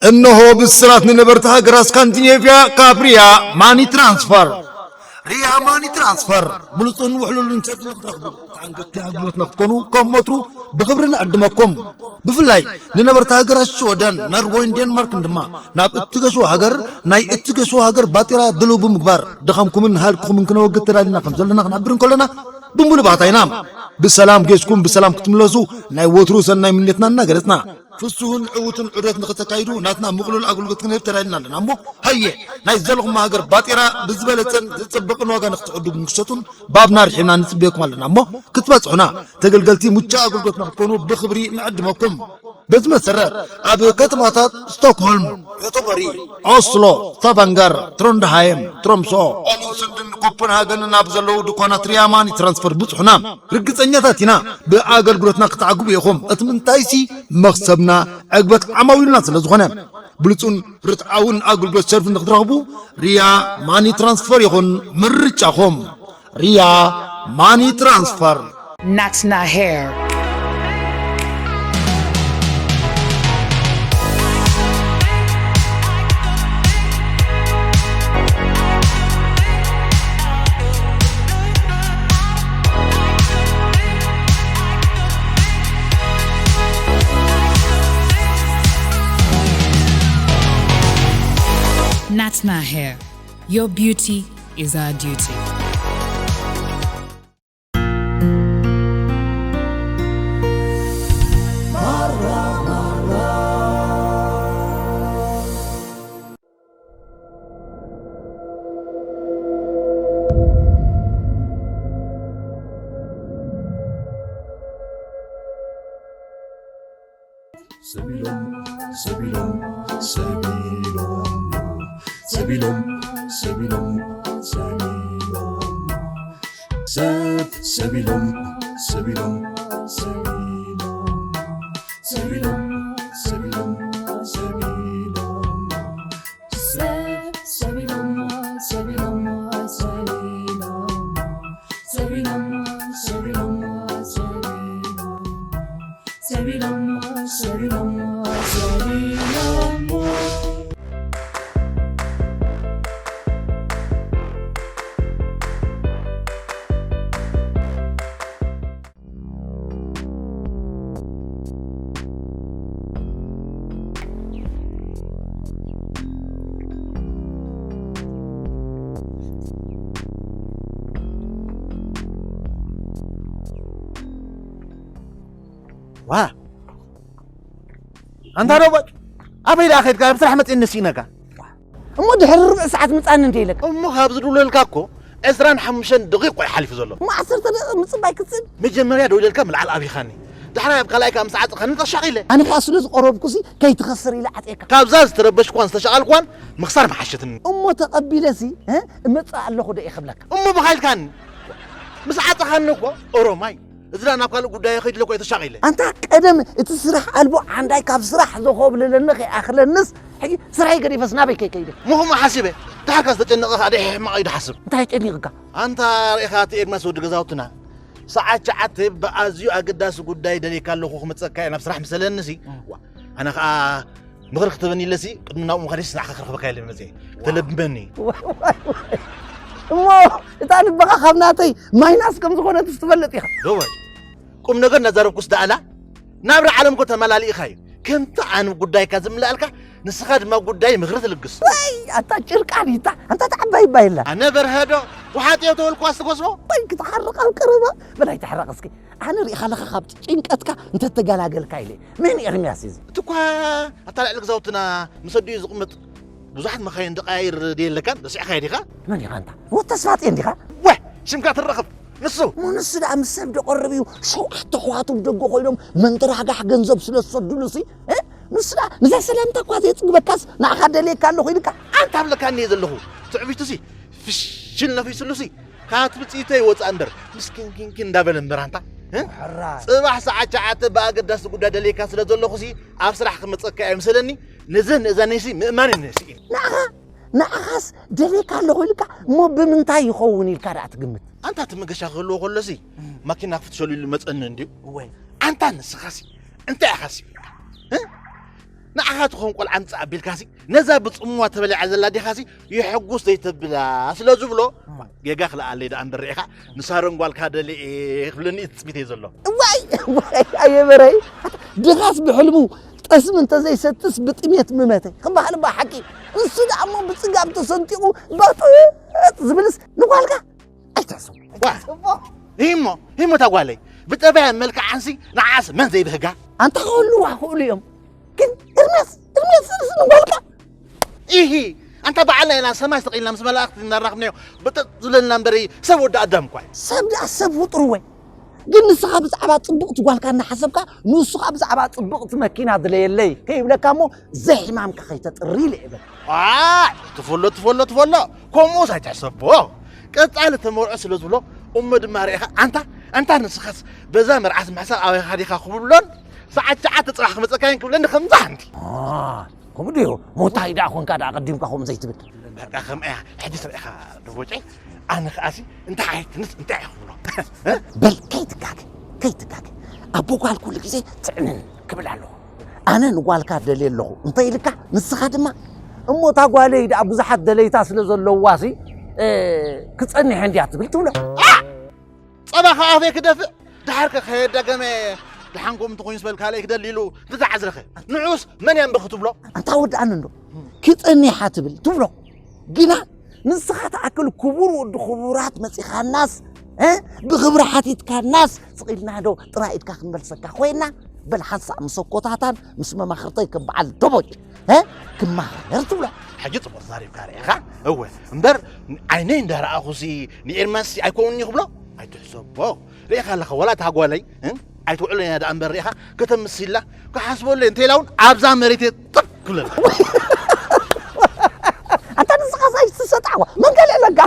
እነሆ ብስራት ንነበርቲ ሃገራት ስካንዲኔቭያ ካብ ሪያ ማኒ ትራንስፈር። ሪያ ማኒ ትራንስፈር፣ ብሉጽን ውሕሉልን ሰብ ንኽትረኽቡ፣ ተኣንገድቲ ኣገልግሎት ንኽትኮኑ ከም ወትሩ ብኽብሪ ንዕድመኩም። ብፍላይ ንነበርቲ ሃገራት ሽወደን፣ ኖርወይን ዴንማርክን ድማ ናብ እትገሹ ሃገር ናይ እትገሹ ሃገር ባጤራ ድልው ብምግባር ድኻምኩምን ሃልክኹምን ክነወግድ ተዳሊና ከም ዘለና ክንሕብር እንከለና ብምሉእ ባህታ ኢና። ብሰላም ጌስኩም ብሰላም ክትምለሱ ናይ ወትሩ ሰናይ ምንየትና እናገለጽና፣ ፍሱህን ዕዉትን ዑደት ንኽተካይዱ ናትና ምቕሉል ኣገልግሎት ክንህብ ተዳሊና ኣለና እሞ፣ ሃየ ናይ ዘለኹም ሃገር ባጤራ ብዝበለጸን ዝጽብቕን ዋጋ ንኽትዕድጉን ክትሸጡን ባብና ርሒብና ንጽበየኩም ኣለና እሞ፣ ክትበጽሑና ተገልገልቲ ሙቻ ኣገልግሎት ንኽትኮኑ ብኽብሪ ንዕድመኩም። በዚ መሰረት ኣብ ከተማታት ስቶክሆልም፣ ዮቶቦሪ፣ ኦስሎ፣ ስታቫንገር፣ ትሮንድሃይም፣ ትሮምሶ፣ ኦሉንሱንድን ኮፐንሃገንን ኣብ ዘለዉ ድኳናት ሪያ ማኒ ትራንስፈር ብጽሑና። ርግጸኛታት ኢና ብኣገልግሎትና ክትዓግቡ ኢኹም። እቲ ምንታይሲ መኽሰብና ዕግበት ዓማዊልና ስለ ዝኾነ። ብሉጹን ርትዓውን ኣገልግሎት ሰርቪስ ንክትረኽቡ ሪያ ማኒ ትራንስፈር ይኹን ምርጫኹም። ሪያ ማኒ ትራንስፈር። Natna Hair. Natna Hair. Your beauty is our duty. ሰቢሎም፣ ሰቢሎም፣ ሰቢሎም፣ ሰቢሎም፣ ሰቢሎም፣ ሰቢሎም፣ ሰብ፣ ሰቢሎም፣ ሰቢሎም፣ ሰቢሎም፣ ሰቢሎም፣ ሰቢሎም፣ ሰቢሎም፣ ሰብ፣ ሰቢሎም፣ ሰቢሎም፣ ሰቢሎም፣ ሰቢሎም፣ ሰቢሎም፣ ሰቢሎም፣ ሰቢሎም፣ ሰቢሎም፣ ሰቢሎም። ዋ! ኣንታ ሮቦት፣ ኣበይ ደኣ ኸድካ? ኣብ ስራሕ መጺእኒ ስኢነካ። እሞ ድሕሪ ርብዒ ሰዓት ምጻኒ እንተ ኢለካ? እሞ ካብ ዝድውለልካ እኮ ዕስራን ሓሙሽተን ደቂቕ እኮ እዩ ሓሊፉ ዘሎ። እሞ ዓሰርተ ደቂቕ ምጽባይ ክጽብ? መጀመርያ ደው ኢለልካ ምልዓል ኣቢኻኒ። ዳሕራይ ኣብ ካልኣይ ከኣ ምስ ዓጸኻኒ ተሻቒለ። ኣነ ከኣ ስለ ዝቐረብኩሲ ከይትኸስር ኢለ ዓጽየካ። ካብዛ ዝተረበሽኩዋን ዝተሻቐልኩዋን ምኽሳር ምሓሸትኒ። እሞ ተቐቢለሲ፣ እ፣ እመጽእ ኣለኹ ዶ እየ ክብለካ? እሞ ብኻ ኢልካኒ? ምስ ዓጸኻኒ እኮ ኦሮማይ። እዚ ደኣ ናብ ካልእ ጉዳይ ከይድለ እኮ እየ ተሻቒለ። ኣንታ ቀደም እቲ ስራሕ ኣልቦ ዓንዳይ ካብ ስራሕ ዘኾብልለኒ ከይኣኽለንስ፣ ሕጂ ስራይ ገዲፈስ ናበይ ከይከይደ? ምኹም ሓሲበ፣ ድሓርካ ዝተጨነቐ ከኣ ደይ ሕማቕ እዩ ድሓስብ። እንታይ የጨኒቕካ? ኣንታ ርኢኻ እቲ ኤርምያስ ወዲ ገዛውትና፣ ሰዓት ትሽዓተ ብኣዝዩ ኣገዳሲ ጉዳይ ደልየካ ኣለኹ ክመጸካ እየ ናብ ስራሕ ምሰለንሲ፣ ዋ፣ ኣነ ከኣ ምኽሪ ክትህበኒ ኢለሲ፣ ቅድሚ ናብኡ ምኻደይሲ ንዓኻ ክረኽበካ ኢለ መጺኤ። ተለብመኒ። ዋይ፣ ዋይ፣ ዋይ። እሞ እታ ልብኻ ካብ ናተይ ማይናስ ከም ዝኾነትስ ትፈልጥ ኢኻ። ዶ ዋይ፣ ቁም ነገር እናዛረብኩስ ደኣላ፣ ናብራ ዓለም እኮ ተመላሊእኻ እዩ። ከምቲ ኣነ ጉዳይካ ዝምልኣልካ፣ ንስኻ ድማ ጉዳይ ምኽሪ ትልግስ። ዋይ፣ ኣታ ጭርቃን ይታ፣ ኣንታ ተዓባይ ባይላ። ኣነ በርሀዶ፣ ውሓጥ እየ ተበልኩ ኣስተጎስቦ። ዋይ፣ ክትሓርቕ ኣብ ቀረባ፣ በላይ ተሕረቕ እስኪ። ኣነ ሪኢኻ ኣለኻ ካብ ጭንቀትካ እንተተገላገልካ ኢለ። መን ኤርምያስ እዚ? እቲ እኳ ኣታ ልዕሊ ገዛውትና ምስ ኣዲኡ ዝቕመጥ ብዙሓት መኻይን ዝቐያይር ድየለካን? ረሲዕካዮ ዲኻ? መን ኢኻ ኣንታ? ወዲ ተስፋጽዮን ዲኻ? ወ! ሽምካ ትረኽብ! ንሱ! እሞ ንሱ ደኣ ምስ ሰብ ዶ ቀርብ እዩ? ሸውዓተ ኣሕዋቱ ብደገ ኮይኖም መንተራሕጋሕ ገንዘብ ስለ ዝሰድሉሲ፣ እ? ንሱ ደኣ ነዛ ሰላምታ እኳ ዘየጽግበካስ ንዓኻ ደልየካ ኣለኹ ኢልካ? ኣንታ ኣብለካኒ እየ ዘለኹ። ትዕቢቱሲ ፍሽል ነፊሱሉሲ ካብ ትብጽይቶ ይወጻእ እምበር፣ ምስኪን ኪንኪን እንዳበለ እምበር ኣንታ፣ እ? ሕራይ። ጽባሕ ሰዓት ትሽዓተ ብኣገዳሲ ጉዳይ ደልየካ ስለ ዘለኹሲ፣ ኣብ ስራሕ ክመጸካ እየ ምስለኒ፣ ነዘን እዛነይሲ ምእማን እዩ ነይሲ። ንዓኻ፣ ንዓኻስ ደልየካ ኣለኹ ኢልካ፣ እሞ ብምንታይ ይኸውን ኢልካ ደኣ ትግምት? ኣንታ እቲ መገሻ ክህልዎ ከሎሲ፣ እም። ማኪና ክፍትሸሉ ኢሉ መጸኒ እንድዩ። እወ። ኣንታ ንስኻሲ፣ እንታይ ኢኻሲ? እ? ንዓኻ ትኸውን ቆልዓ ምጻእ ኣቢልካሲ ነዛ ብጽምዋ ተበሊዓ ዘላ ዲኻሲ ይሕጉስ ዘይተብላ ስለ ዝብሎ፣ ጌጋ ክልኣለይ ደኣ እምበር ርኢኻ፣ ንሳሮን ጓልካ ደልየ ክብለኒ እዩ ትጽቢተይ ዘሎ። እዋይ፣ እዋይ፣ ኣየ በረይ፣ ድኻስ ብሕልሙ ጠስሚ እንተዘይሰትስ ብጥሜት ምመተ ክበሃል እባ ሓቂ። ንሱ ደኣ እሞ ብጽጋብ ተሰንጢቑ ባጥጥ ዝብልስ ንጓልካ ኣይትሕሰቦ። ዋ። ኣይትሕሰቦ። ሂሞ፣ ሂሞ እታ ጓለይ ብጠባያን መልክዓንሲ ንዓስ መን ዘይብህጋ? ኣንታ ክህልዋ ክእሉ እዮም። ግን ኤርምያስ፣ ኤርምያስ፣ ንጓልካ። ኢሂ፣ ኣንታ በዓልና ኢና ሰማይ ስቕ ኢልና ምስ መላእኽቲ እናራኽብናዮ ብጥጥ ዝብለና እምበሪ ሰብ ወዲ ኣዳም እኳ እዩ። ሰብ ደኣ ሰብ ፍጡር ወይ። ግን ንስኻ ብዛዕባ ጽቡቕቲ ጓልካ እናሓሰብካ፣ ንሱ ኸኣ ብዛዕባ ጽቡቕቲ መኪና ድለየለይ ከይብለካ እሞ፣ ዘይሕማምካ ከይተጥሪ ኢለ እብል። ኣይ፣ ትፈሎ፣ ትፈሎ፣ ትፈሎ። ከምኡስ ኣይትሕሰቦ። ቀጻሊ ተመርዖ ስለ ዝብሎ፣ እሞ ድማ ርኢኻ፣ ኣንታ፣ ኣንታ ንስኻስ በዛ መርዓስ ምሕሳብ ኣበይካ ዲኻ ክብሎን፣ ሰዓት ትሽዓተ ጽባሕ ክመጸካ እየን ክብለኒ ከምዛ ሓንቲ። አ፣ ከምኡ ድዩ? ሞታይ ደኣ ኾንካ ደኣ ቀዲምካ ከምኡ ዘይትብል? በቃ ከምኣ እያ። ሕጂ ትርእኻ ደቦጨ፣ ኣነ ከኣሲ እንታይ ዓይነት ትንስ እንታይ እየ ክብሎ? በል ከይትጋገ፣ ከይትጋገ። ኣቦ ጓል ኩሉ ግዜ ትዕንን ክብል ኣለዎ። ኣነ ንጓልካ ደልየ ኣለኹ እንተ ኢልካ፣ ንስኻ ድማ እሞ እታ ጓለይ ደኣ ብዙሓት ደለይታ ስለ ዘለዋሲ፣ እ፣ ክጸንሕ እንድያ ትብል ትብሎ። ጸባ ካብ ኣፈይ ክደፍእ፣ ድሓር ከ ከየዳገመ፣ ደሓን ከምኡ እንተኾይኑስ በል ካልኣይ ክደሊ ኢሉ እንተዝዓዝረኸ፣ ንዑስ መን እያ እምቢ ክትብሎ? ኣንታ ወዲ ኣነ እንዶ፣ ክጸኒሓ ትብል ትብሎ። ግና ንስኻ ትኣክል ክቡር ወዲ ክቡራት መጺኻናስ፣ እ? ብኽብሪ ሓቲትካናስ፣ ስቕ ኢልና ዶ ጥራይ ኢድካ ክንመልሰካ ኮይና? በል ሓንሳእ ምስ ኣኮታታን ምስ መማኽርተይ ከም በዓል ደቦጭ፣ እ? ክማኸር ትብሎ። ሕጂ ጽቡቕ ተዛሪብካ ርኢኻ። እወ፣ እምበር ዓይነይ እንዳረኣኹሲ ንኤርማንስ ኣይኮንን'ዩ ክብሎ? ኣይትሕሰቦ። ርኢኻ ኣለኻ፣ ወላ እታ ጓለይ፣ እ? ኣይትውዕሎን እያ ደኣ እምበር ርኢኻ፣ ከተምስላ፣ ክሓስበሉ እየ እንተ ኢላ እውን ኣብዛ መሬት እየ ጥፍ ክብለላ። ኣንታ ንስኻስ ኣይትሰጣዕዋ፣ መን ካልእ ኣለካ?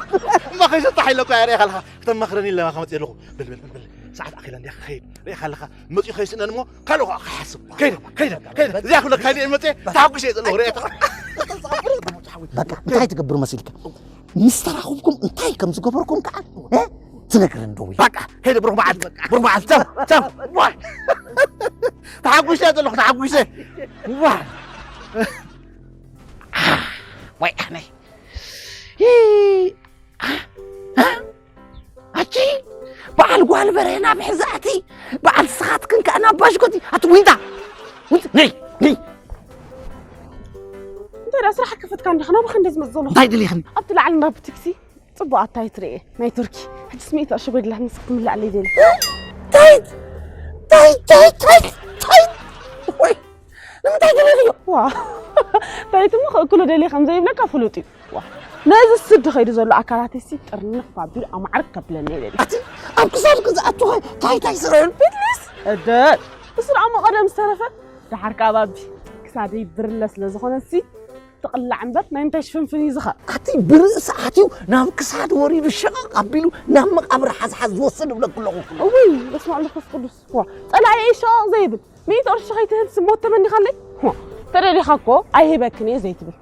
እማ ከይሰጣሕ ኢለ እኮ እየ ርኢኻ ኣለኻ፣ ክተማኽረኒ ኢለ ከመጽእ ኣለኹ። በል፣ በል፣ በል፣ በል፣ ሰዓት ኣኺላ እንድያ ክኸይድ። ርኢኻ ኣለኻ፣ መጺኡ ከይስእነኒ እሞ ካልእ ኸኣ ክሓስብ። ከይደ፣ ከይደ፣ ከይደ። እዚኣ ክብለካ ኢለ እየ መጺአ፣ ተሓጒሰ እየ ዘለኹ፣ ርኢኻ። በቃ፣ እንታይ ትገብር መሲልካ? ምስ ተራኹብኩም እንታይ ከም ዝገበርኩም ከኣ፣ እ? ትነግረኒ ዶ? በቃ፣ ከይደ፣ ብሩኽ መዓልቲ፣ ብሩኽ መዓልቲ፣ ቻው፣ ቻው። ዋይ! ተሓጒሰ እየ ዘለኹ፣ ተሓጒሰ። ዋይ! ወይ ኣነ። ሂ! ኣ፣ ኣ፣ ኣቺ! በዓል ጓል በሬና ብሕዛእቲ፣ በዓል ስኻትክን ከኣ ናብ ባሽኮቲ። ኣቲ ዊንታ! ዊንታ፣ ነይ፣ ነይ! እንታይ ደኣ ስራሕ ከፈትካ እንዲኻ ናባኻ እንደ ዝመጽእ ዘለኹ? እንታይ ደሊኽኒ? ኣብቲ ላዕሊ እንዳ ቡቲክሲ ጽቡቕ ኣታይት ርእየ፣ ናይ ቱርኪ። ሕጅስ ሚእቲ ቅርሺ ጎዲላትኒ፣ ንስኺ ትምልኣለይ ደሊ። ታይት! ታይት፣ ታይት፣ ታይት፣ ታይት! ወይ! ንምንታይ ደሊኽዮ? ዋ፣ ታይት እሞ ክእክሎ ደልየ ከም ዘይብለካ ፍሉጥ እዩ። ዋ፣ ነዚ ስዲ ከይዱ ዘሎ ኣካላተይሲ ጥርንፍ ኣቢሉ ኣማዕርግ ከብለኒ እየ ደልየ። ኣቲ ኣብ ክሳድኪ ዝኣቱ ኸ ታይ ታይ ስርሑ? ቢትልስ? እደ፣ እሱ ደኣ እሞ ቀደም ዝተረፈ። ደሓር ከኣ ባቢ፣ ክሳደይ ብርለ ስለ ዝኾነሲ ትቕላዕ እምበር ናይ ምንታይ ሽፍንፍን እዩ ዝኸ? ኣቲ ብርእሲ ኣትዩ ናብ ክሳድ ወሪዱ ሸቐቕ ኣቢሉ ናብ መቓብር ሓዝሓዝ ዝወስድ እብለኪ ኣለኹ። እውይ፣ በስመ ኣብ መንፈስ ቅዱስ። ዋ፣ ጸላኢ እዩ ሸቐቕ ዘይብል። ሚእቲ ቅርሺ ከይትህብ ስሞት ተመኒኻለይ? ዋ፣ ተደሊኻ እኮ ኣይህበክን እየ ዘይትብል።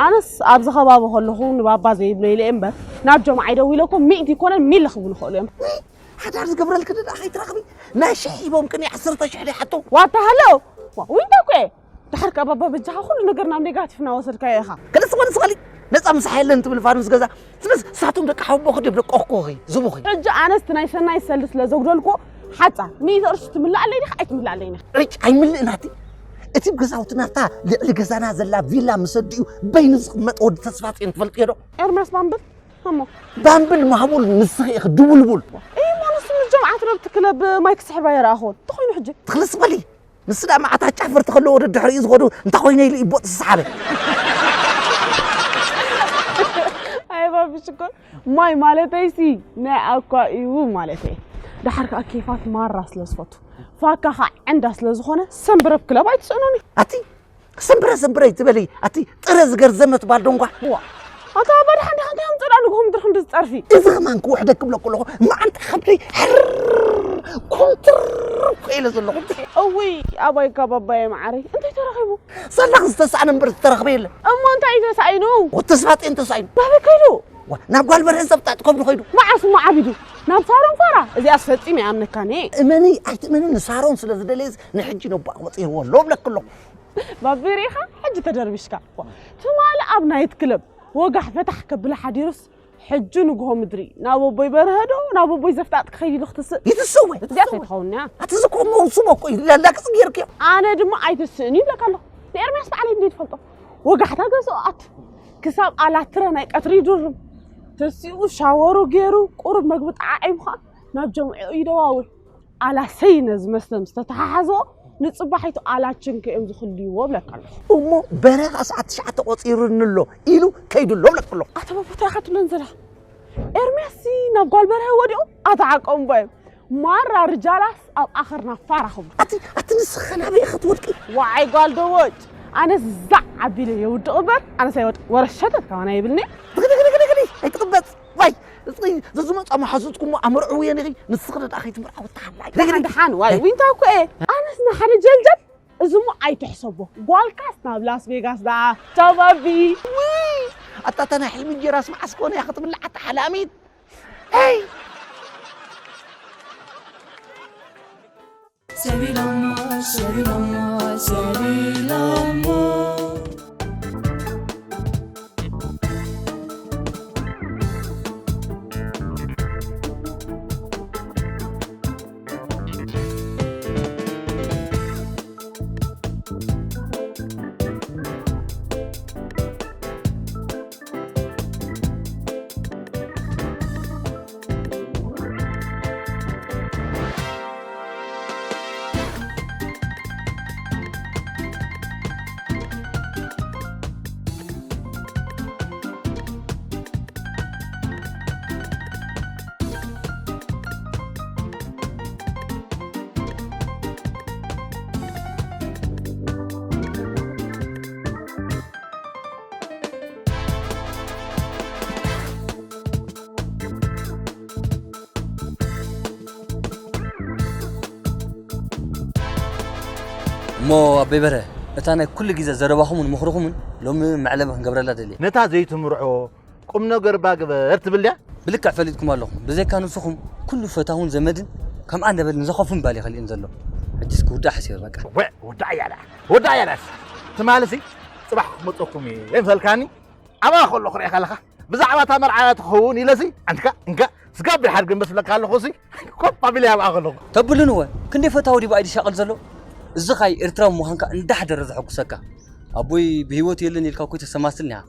ኣነስ ኣብዚ ከባቢ ከለኹ ንባባ ዘይብሎ ኢለ እየ እምበር፣ ናብ ጀምዓይ ደዊለ እኮ ሚእቲ ይኮነን ሚሊ ክብሉ ይኽእሉ እዮም። ውይ፣ ሓዳር ዝገብረልኪ ደኣ ከይትረኽቢ፣ ናይ ሽሕ ሂቦምክን ዓሰርተ ሽሕ ደይሓቱ? ዋታ ሃሎ! ዋ፣ ዊንታ እኮ እየ። ደሓር ከኣ ባባ በጃኻ ኩሉ ነገር ናብ ኔጋቲቭ እናወሰድካዮ ኢኻ። ክልስ ወንስ ኸሊ ነጻ ምሳሕ የለን ትብል ፋኑስ ገዛ። ስለዚ ንሳቶም ደቂ ሓወቦኺ ድዮም ደቀኹ ዝቡኺ? ሕጂ ኣነስ እቲ ናይ ሰናይ ሰልዲ ስለ ዘጉደልኩ ሓጻር ሚእቲ ቅርሺ ትምልኣለይ ዲኻ ኣይትምልኣለይን ኢኻ? ርጭ ኣይምልእን ኣቲ። እቲ ገዛውቲ ናብታ ልዕሊ ገዛና ዘላ ቪላ ምስ ኣዲኡ በይኑ ዝቕመጥ ወዲ ተስፋጽዮን ትፈልጥዮ ዶ? ኤርምያስ ባምብል? እሞ? ባምብል ማህቡል ንስኺ ኢኺ ድቡልቡል። እሞ ንሱ ምስ ጀምዓት ዶ ኣብቲ ክለብ ማይ ክስሕብ ኣይረኣኹዎን? እንታይ ኮይኑ ሕጂ? ትኽልስ በሊ። ንሱ ደኣ መዓት ኣጫፈርቲ ከለዎ ደድሕሪኡ ዝኸዱ እንታይ ኮይነ ኢሉ እዩ ቦጥ ዝሰሓበ። ኣይ ባቢ ሽኮር፣ ማይ ማለተይሲ ናይ ኣኳ እዩ ማለተይ። ደሓር ከኣ ኬፋት ማራ ስለ ዝፈቱ፣ ፋካ ኸዓ ዕንዳ ስለ ዝኾነ ሰንበረብ ክለብ ኣይትስእኖን እዩ። ኣቲ ሰንበረ ሰንበረ ይትበሊ፣ ኣቲ ጥረ ዝገርዘመት ባልዶንጓ። ዋ፣ ኣታ ኣባ ደሓን ዲኻ? እንታይ ኣምፅእ ደኣ ንግሆ ምድሪ ክንዲ ዝፀርፊ? እዚ ኸማን ክውሕደኪ ብለኩ ኣለኹ፣ መዓንጣ ከብደይ ሕር ኩምትር እኮ ኢለ ዘለኹ። እውይ፣ ኣባይ ካብ ኣባየ መዓረይ፣ እንታይ ተረኺቡ? ሰላኽ ዝተሳእነ እምበር ዝተረኽበ የለን። እሞ እንታይ እዩ ተሳኢኑ? ወዲ ተስፋጽዮን ተሳኢኑ። ናበይ ከይዱ? ዋ፣ ናብ ጓል በርሀ ዘብጣጥ ከብዱ ከይዱ። መዓስ እሞ ዓቢዱ? ናብ ሳሮን ፋራ? እዚኣስ ፈጺመ ኣይኣምነካን እየ። እመኒ ኣይትእመኒ፣ ንሳሮን ስለ ዝደለየስ ንሕጂ ነቦኣ ክመጽእ ይህልዎ ኣሎ እብለኪ ኣለኹ። ባቢ ርኢኻ ሕጂ ተደርቢሽካ። ትማሊ ኣብ ናይት ክለብ ወጋሕ ፈታሕ ከብላ ሓዲሩስ ሕጂ ንግሆ ምድሪ ናብ ኣቦይ በርሀዶ ናብ ኣቦይ ዘፍጣጥ ክኸይድ ኢሉ ክትስእ። ይትስወ። እዚኣ ከይትኸውን እያ። ኣቲ ዝኮ መውስሞ እኮ እዩ ላላክስ ጌርክዮ። ኣነ ድማ ኣይትስእን ይብለካ ኣለኹ። ንኤርምያስ ባዕለይ እንዴ ትፈልጦ? ወጋሕታ ገዝኦ ኣት ክሳብ ኣላትረ ናይ ቀትሪ ይድርም። ተሲኡ ሻወሩ ገይሩ ቁሩብ መግቢ ጣዓዒሙ ኸዓ ናብ ጀምዕኡ ይደዋውል። ኣላ ሰይነ ዝመስለ ምስ ተተሓሓዝኦ ንጽባሒቱ ኣላችን ከዮም ዝኽልይዎ ብለካ ኣለኹ። እሞ በረኻ ሰዓት ትሽዓተ ቆጺሩኒ ኣሎ ኢሉ ከይዱ ኣሎ ብለካ ኣለኹ። ኣታ ባቦ እንታይ ኢኻ ትብለን ዘላ? ኤርምያስ ናብ ጓል በርሀ ወዲቑ ኣታ ዓቀምባዮም ማራ ርጃላስ ኣብ ኣኸርና ፋራ ክብሉ። ኣቲ ኣቲ ንስኻ ናበይ ኢኻ ትወድቂ? ዋዓይ ጓል ደወጭ ኣነስ ዛዕ ኣቢለ የውድቕ እምበር ኣነስ ኣይወድቕ ወረሸተት ካባና ይብልኒ። ግዲ ግዲ ግዲ ግዲ ኣይትቕበጽ። ዋይ እስኺ ዘዝመጻ መሓዙትኩም ኣመርዕውየን ኢኺ ንስኺ ደኣ ከይትምርዓዊ ተሓላይ። ደሓን ደሓን ዋይ ዊንታ እኮ እየ። ኣነስ ንሓደ ጀልጀል እዚ እሞ ኣይትሕሰቦ። ጓልካስ ናብ ላስ ቬጋስ ደኣ ቻው ባቢ። ውይ ኣታ እታ ናይ ሕልሚ እንጀራስ መዓስ ኮነ እያ ክትብላዕ ኣታ ሓላሚት። ሄይ ሰቢሎሞ ሰቢሎሞ ሰቢሎሞ። እሞ ኣበይ በረ እታ ናይ ኩሉ ግዜ ዘረባኹምን ምኽርኹምን ሎሚ መዕለቢ ክንገብረላ ደልየ። ነታ ዘይትምርዖ ቁም ነገር እባ ግበር ትብል ድያ? ብልክዕ ፈሊጥኩም ኣለኹም። ብዘይካ ንስኹም ኩሉ ፈታውን ዘመድን ከምኣ ነበልን ዘኸፍን ባል ይኸልእን ዘሎ። ሕጂስ ክውዳእ ሓሲበ በቃ። ወ- ወዳእ ያላ ወዳእ ያላስ ትማልሲ ጽባሕ ክመፀኩም እየ ምሰልካኒ ኣባ ከሎ ክርእኻ ኣለኻ ብዛዕባ እታ መርዓ ትኸውን ኢለሲ ኣንካ እንካ ስጋብ ሓድግን በስብለካ ኣለኹ ሲ ኮፍ ኣቢለ ኣብኣ ከለኹ። ተብሉን እወ ክንደይ ፈታዊ ዲባ ኢድ ሻቕል ዘሎ። እዚ ኻይ ኤርትራዊ ምዃንካ እንዳሕደረ ዘሐጉሰካ። ኣቦይ ብህይወት የለን ኢልካ እኮ ተሰማስልኒ ኢኻ።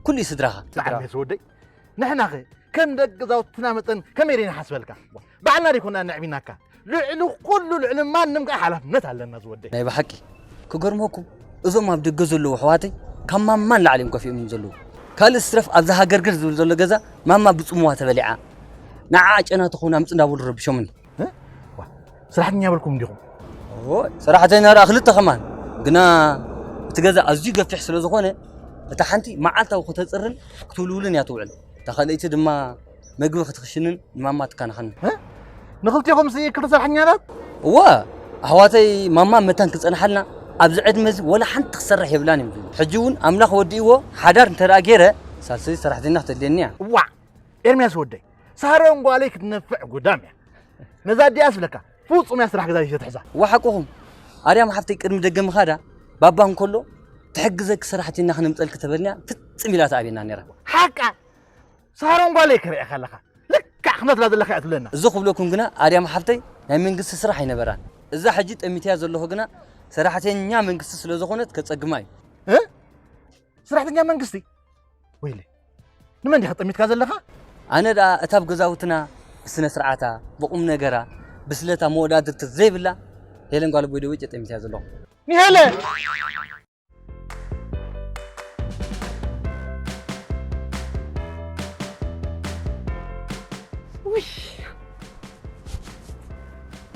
ኩሉ እዩ ስድራኻ። ብጣዕሚ ዝወደይ ንሕናኸ ከም ደቂ ገዛውትና መጠን ከመይ ዲና ሓስበልካ? ባዕልና ዲኮና ነዕቢናካ? ልዕሊ ኩሉ ልዕሊ ማንም ከኣ ሓላፍነት ኣለና ዝወደይ። ናይ ብሓቂ ክገርመኩም እዞም ኣብ ደገ ዘለዉ ኣሕዋተይ ካብ ማማ ንላዕሊ እዮም ከፊኦም እዮም ዘለዉ። ካልእ ስትረፍ ኣብዛ ሃገርግር ዝብል ዘሎ ገዛ ማማ ብጽምዋ ተበሊዓ ንዓ ጨና ተኾውን ኣምጽ እንዳበሉ ረብሾምኒ። እ? ዋ፣ ሰራሕተኛ በልኩም እንዲኹም? ኦ፣ ሰራሕተኛ ደኣ ክልተ ከማን። ግና እቲ ገዛ ኣዝዩ ገፊሕ ስለ ዝኾነ እታ ሓንቲ መዓልታዊ ከተጽርን ክትውልውልን እያ ትውዕል። እታ ካልኣይቲ ድማ መግቢ ክትኽሽንን ንማማ ትከናኸንን። እ? ንኽልቴኹም ሲ ክልተ ሰራሕተኛታት? እወ፣ ኣሕዋተይ ማማ መታን ክጸንሓልና ኣብዚ ዕድመ እዚ ወላ ሓንቲ ክሰርሕ የብላን እዮም ዝብሉ። ሕጂ እውን ኣምላኽ ወዲእዎ ሓዳር እንተ ደኣ ገይረ ሳልሰይቲ ሰራሕተኛ ክተድልየኒ እያ። እዋዕ! ኤርምያስ ወደይ፣ ሳሮን ጓለይ ክትነፍዕ ጉዳም እያ። ነዛ ኣዲኣ ስብለካ፣ ፍጹም እያ ስራሕ ገዛ ዘይትሕዛ። እወ ሓቅኹም። ኣርያም ሓፍተይ ቅድሚ ደገ ምኻዳ ባባ እንከሎ ትሕግዘኪ ሰራሕተኛ ክነምጸልኪ ተበልና ፍጽም ኢላ ትኣብየና ነይራ። ሓቃ! ሳሮን ጓለይ ክርእኻ ኣለኻ። ልክዕ ክነትላ ዘለኻ እያ ትብለና። እዚ ክብለኩም ግና ኣርያም ሓፍተይ ናይ መንግስቲ ስራሕ ኣይነበራን። እዛ ሕጂ ጠሚትያ ዘለኹ ግና ሰራሕተኛ መንግስቲ ስለ ዝኾነት ከጸግማ እዩ። እ? ሰራሕተኛ መንግስቲ? ወይለ። ንመን ዲኻ ጠሚትካ ዘለኻ? ኣነ ደኣ እታ ኣብ ገዛውትና ብስነ ስርዓታ፣ ብቁም ነገራ፣ ብስለታ መወዳድርቲ ዘይብላ ሄለን ጓል ኣቦይ ደዊጭ ጠሚትያ ዘለኹ። ንሄለ! ውይ!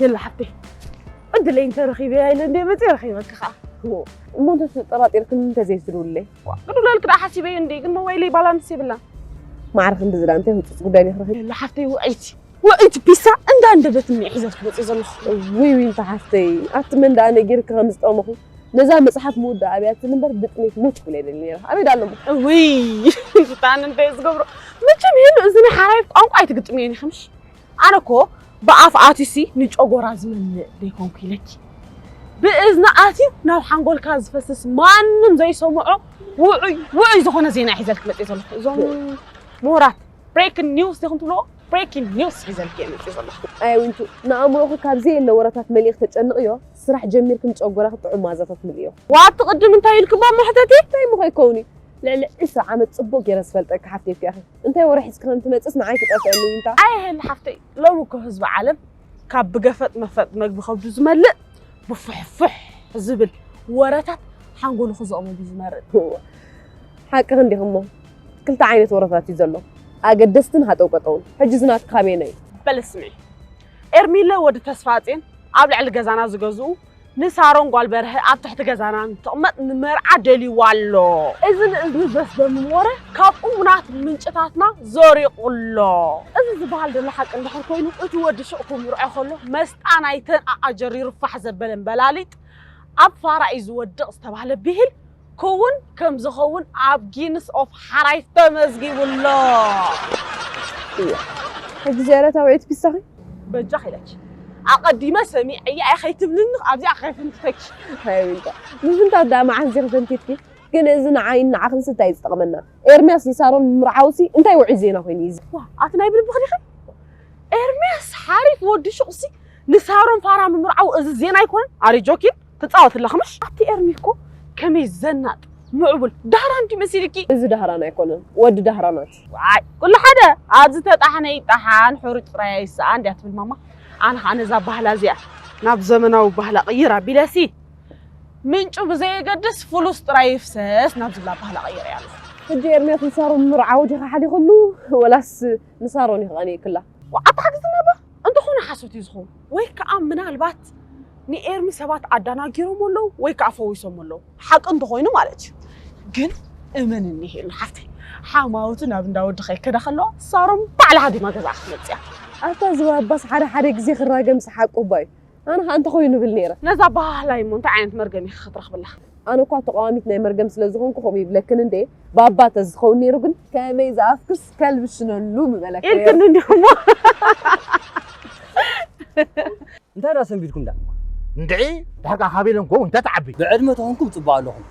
የለ ሓፍተይ፣ ዕድለይ እንተረኺበያ ኢለ እንደ መፅእ ረኺበኪ ኸዓ። እዎ፣ እሞ እንተተጠራጢርክኒ እንተዘይትድውለይ? ዋ፣ ክድውለልኪ ደኣ ሓሲበዮ እንደ፣ ግን ሞባይለይ ባላንስ የብላን። ማዕረ ክንድዚ ደኣ እንታይ ህጹጽ ጉዳይ ዲኺ ረኺብኪ? የለ ሓፍተይ፣ ውዕይቲ፣ ውዕይቲ ፒሳ እንዳ እንደደት እኒአ ሒዘልኪ መፅእ ዘለኹ። ውይ፣ ዊንታ ሓፍተይ፣ ኣቲ መን ደኣ ነጊርኪ ከም ዝጠመኹ? ነዛ መጽሓፍ ምውዳእ ኣብያ ትብል እምበር ብጥሜት ሞት ክብል ኣይደልን ነይረ። ኣበይ ደኣ ኣሎ እሞ? ውይ፣ ፍታን እንደ ዝገብሮ። መቸም ይህሉ እዚ ናይ ሓራይ ቋንቋ ኣይትግጥምዮን ኢኺ ምሽ? ኣነ እኮ ብኣፍ ኣትዩሲ ንጨጎራ ዝመልእ ዘይኮንኩ ኢለኪ። ብእዝኒ ኣትዩ ናብ ሓንጎልካ ዝፈስስ ማንም ዘይሰምዖ ውዑይ ውዑይ ዝኾነ ዜና ሒዘልክ መፅእ ዘለኹ። እዞም ምሁራት ብሬኪንግ ኒውስ ዲኹም ትብልዎ? ብሬኪንግ ኒውስ ሒዘልክ እየ መፅእ ዘለኹ። ኣይ ዊንቱ፣ ንኣእምሮኺ ካብ ዘየለ ወረታት መሊእኺ ተጨንቕዮ፣ ስራሕ ጀሚርኪ ንጨጎራኺ ጥዑም መኣዛታት ምልእዮ። ዋቲ ቅድም እንታይ ኢልክባ መሕተቲ? እንታይ ምኸ ይከውን እዩ? ልዕሊ ዕስራ ዓመት ጽቡቕ ገይረ ዝፈልጠኪ ሓፍተይ እኮ ኢኺ። እንታይ ወረ ሒዝኪ ከም ትመጽእስ ንዓይ ክጠፍአኒ እዩ እንታ። ኣይ ሄሊ ሓፍተይ፣ ሎሚ እኮ ህዝቢ ዓለም ካብ ብገፈጥ መፈጥ መግቢ ከብዱ ዝመልእ ብፉሕፉሕ ዝብል ወረታት ሓንጎሉ ክዘቕመሉ ዝመርጥ። እዋ፣ ሓቅኺ እንዲኺ እሞ። ክልተ ዓይነት ወረታት እዩ ዘሎ። ኣገደስትን ሃጠው ቀጠውን። ሕጂ እዚ ናትኪ ካበየናይ እዩ? በል ስምዒ። ኤርሚለ ወዲ ተስፋጼን ኣብ ልዕሊ ገዛና ዝገዝኡ ንሳሮን ጓል በርሀ ኣብ ትሕቲ ገዛና እንትቕመጥ ንመርዓ ደልይዋ ኣሎ። እዚ ንእዝኒ ዘስደምም ወረ ካብ እሙናት ምንጭታትና ዘሪቑ ኣሎ። እዚ ዝበሃል ዘሎ ሓቂ እንድሕር ኮይኑ፣ እቲ ወዲ ሹቕ ክምርዖ ከሎ መስጣ ናይተን ኣኣ ጀሪሩ ፋሕ ዘበለን በላሊጥ ኣብ ፋራ እዩ ዝወድቕ ዝተባህለ ብሂል ክውን ከም ዝኸውን ኣብ ጊንስ ኦፍ ሓራይ ተመዝጊቡ ኣሎ። እዋ፣ ሕጂ ዝያዳ ታውዒት ፒሳኺ? በጃኺ ኢለኪ። ኣቐዲመ ሰሚዐያ እየ ከይትብልኒ ኣብዚኣ ከይፍንትተኪ። ሃይ ዊንታ፣ ምፍንታት ደኣ መዓስ ዲኺ ፈንቲትኪ? ግን እዚ ንዓይን ንዓኽን ስታይ ዝጠቕመና? ኤርምያስ ንሳሮን ምምርዓውሲ እንታይ ውዑይ ዜና ኮይኑ እዩ እዚ? ዋ፣ ኣቲ ናይ ብልብኺ ዲኺ? ኤርምያስ ሓሪፍ ወዲ ሹቕሲ ንሳሮን ፋራ ምምርዓው እዚ ዜና ኣይኮነን? ኣሪ ጆኪን? ትጻወት ኣለኺ ምሽ? ኣቲ ኤርሚ እኮ ከመይ ዘናጥ ምዕቡል ዳህራን ድዩ መሲልኪ? እዚ ዳህራን ኣይኮነን፣ ወዲ ዳህራናት። ዋይ፣ ኩሉ ሓደ፣ ኣብዚ ተጣሕነ ይጣሓን፣ ሕሩጭ ጥራይ ኣይሰኣን ድያ ትብል ማማ? ኣነ ኸኣ ነዛ ባህላ እዚኣ ናብ ዘመናዊ ባህላ ቅይር ኣቢለሲ፣ ምንጩ ብዘየገድስ ፍሉስ ጥራይ ይፍሰስ ናብ ዝብላ ባህላ ቀይረያ ኣለኹ። ሕጂ ኤርምያስ ንሳሮን ምምርዓው ዲኻ ሓሊኹሉ፣ ወላስ ንሳሮን እዩ ከቐንየክላ? ዋ፣ ኣታ ሓግዝና እባ። እንተኾነ ሓሶት እዩ ዝኸውን። ወይ ከኣ ምናልባት ንኤርሚ ሰባት ኣዳናጊሮም ኣለዉ ወይ ከኣ ፈዊሶም ኣለዉ። ሓቂ እንተኾይኑ ማለት እዩ። ግን እመንኒ ሄሉ ሓፍተይ፣ ሓማውቲ ናብ እንዳ ወዲ ከይከዳ ከለዋ ሳሮን ባዕላ ሃዲማ ገዛኣ ክትመጽእ እያ። ኣታ እዚ ባባስ ሓደ ሓደ ግዜ ክራገምስ ሓቁ እባ እዩ። ኣነ ከኣ እንተኾይኑ እብል ነይረ። ነዛ ኣበሃህላይ እሞ እንታይ ዓይነት መርገም ኢኺ ክትረኽብላ? ኣነ እኳ ተቓዋሚት ናይ መርገም ስለ ዝኾንኩ ከምኡ ይብለክን እንዴ፣ ባባ ተዝኸውን ነይሩ ግን ከመይ ዝኣፍክስ ከልቢ ሽነሉ ምበለካ ነይረ። ኢልክኒ እንዲኹሞ። እንታይ ደኣ ሰንቢድኩም ደኣ? እንድዒ፣ ድሕር ከኣ ካበይ ኢሎም ኮው እንተ ትዓቢ። ብዕድመ ተኾንኩም ጽቡቕ ኣለኹም።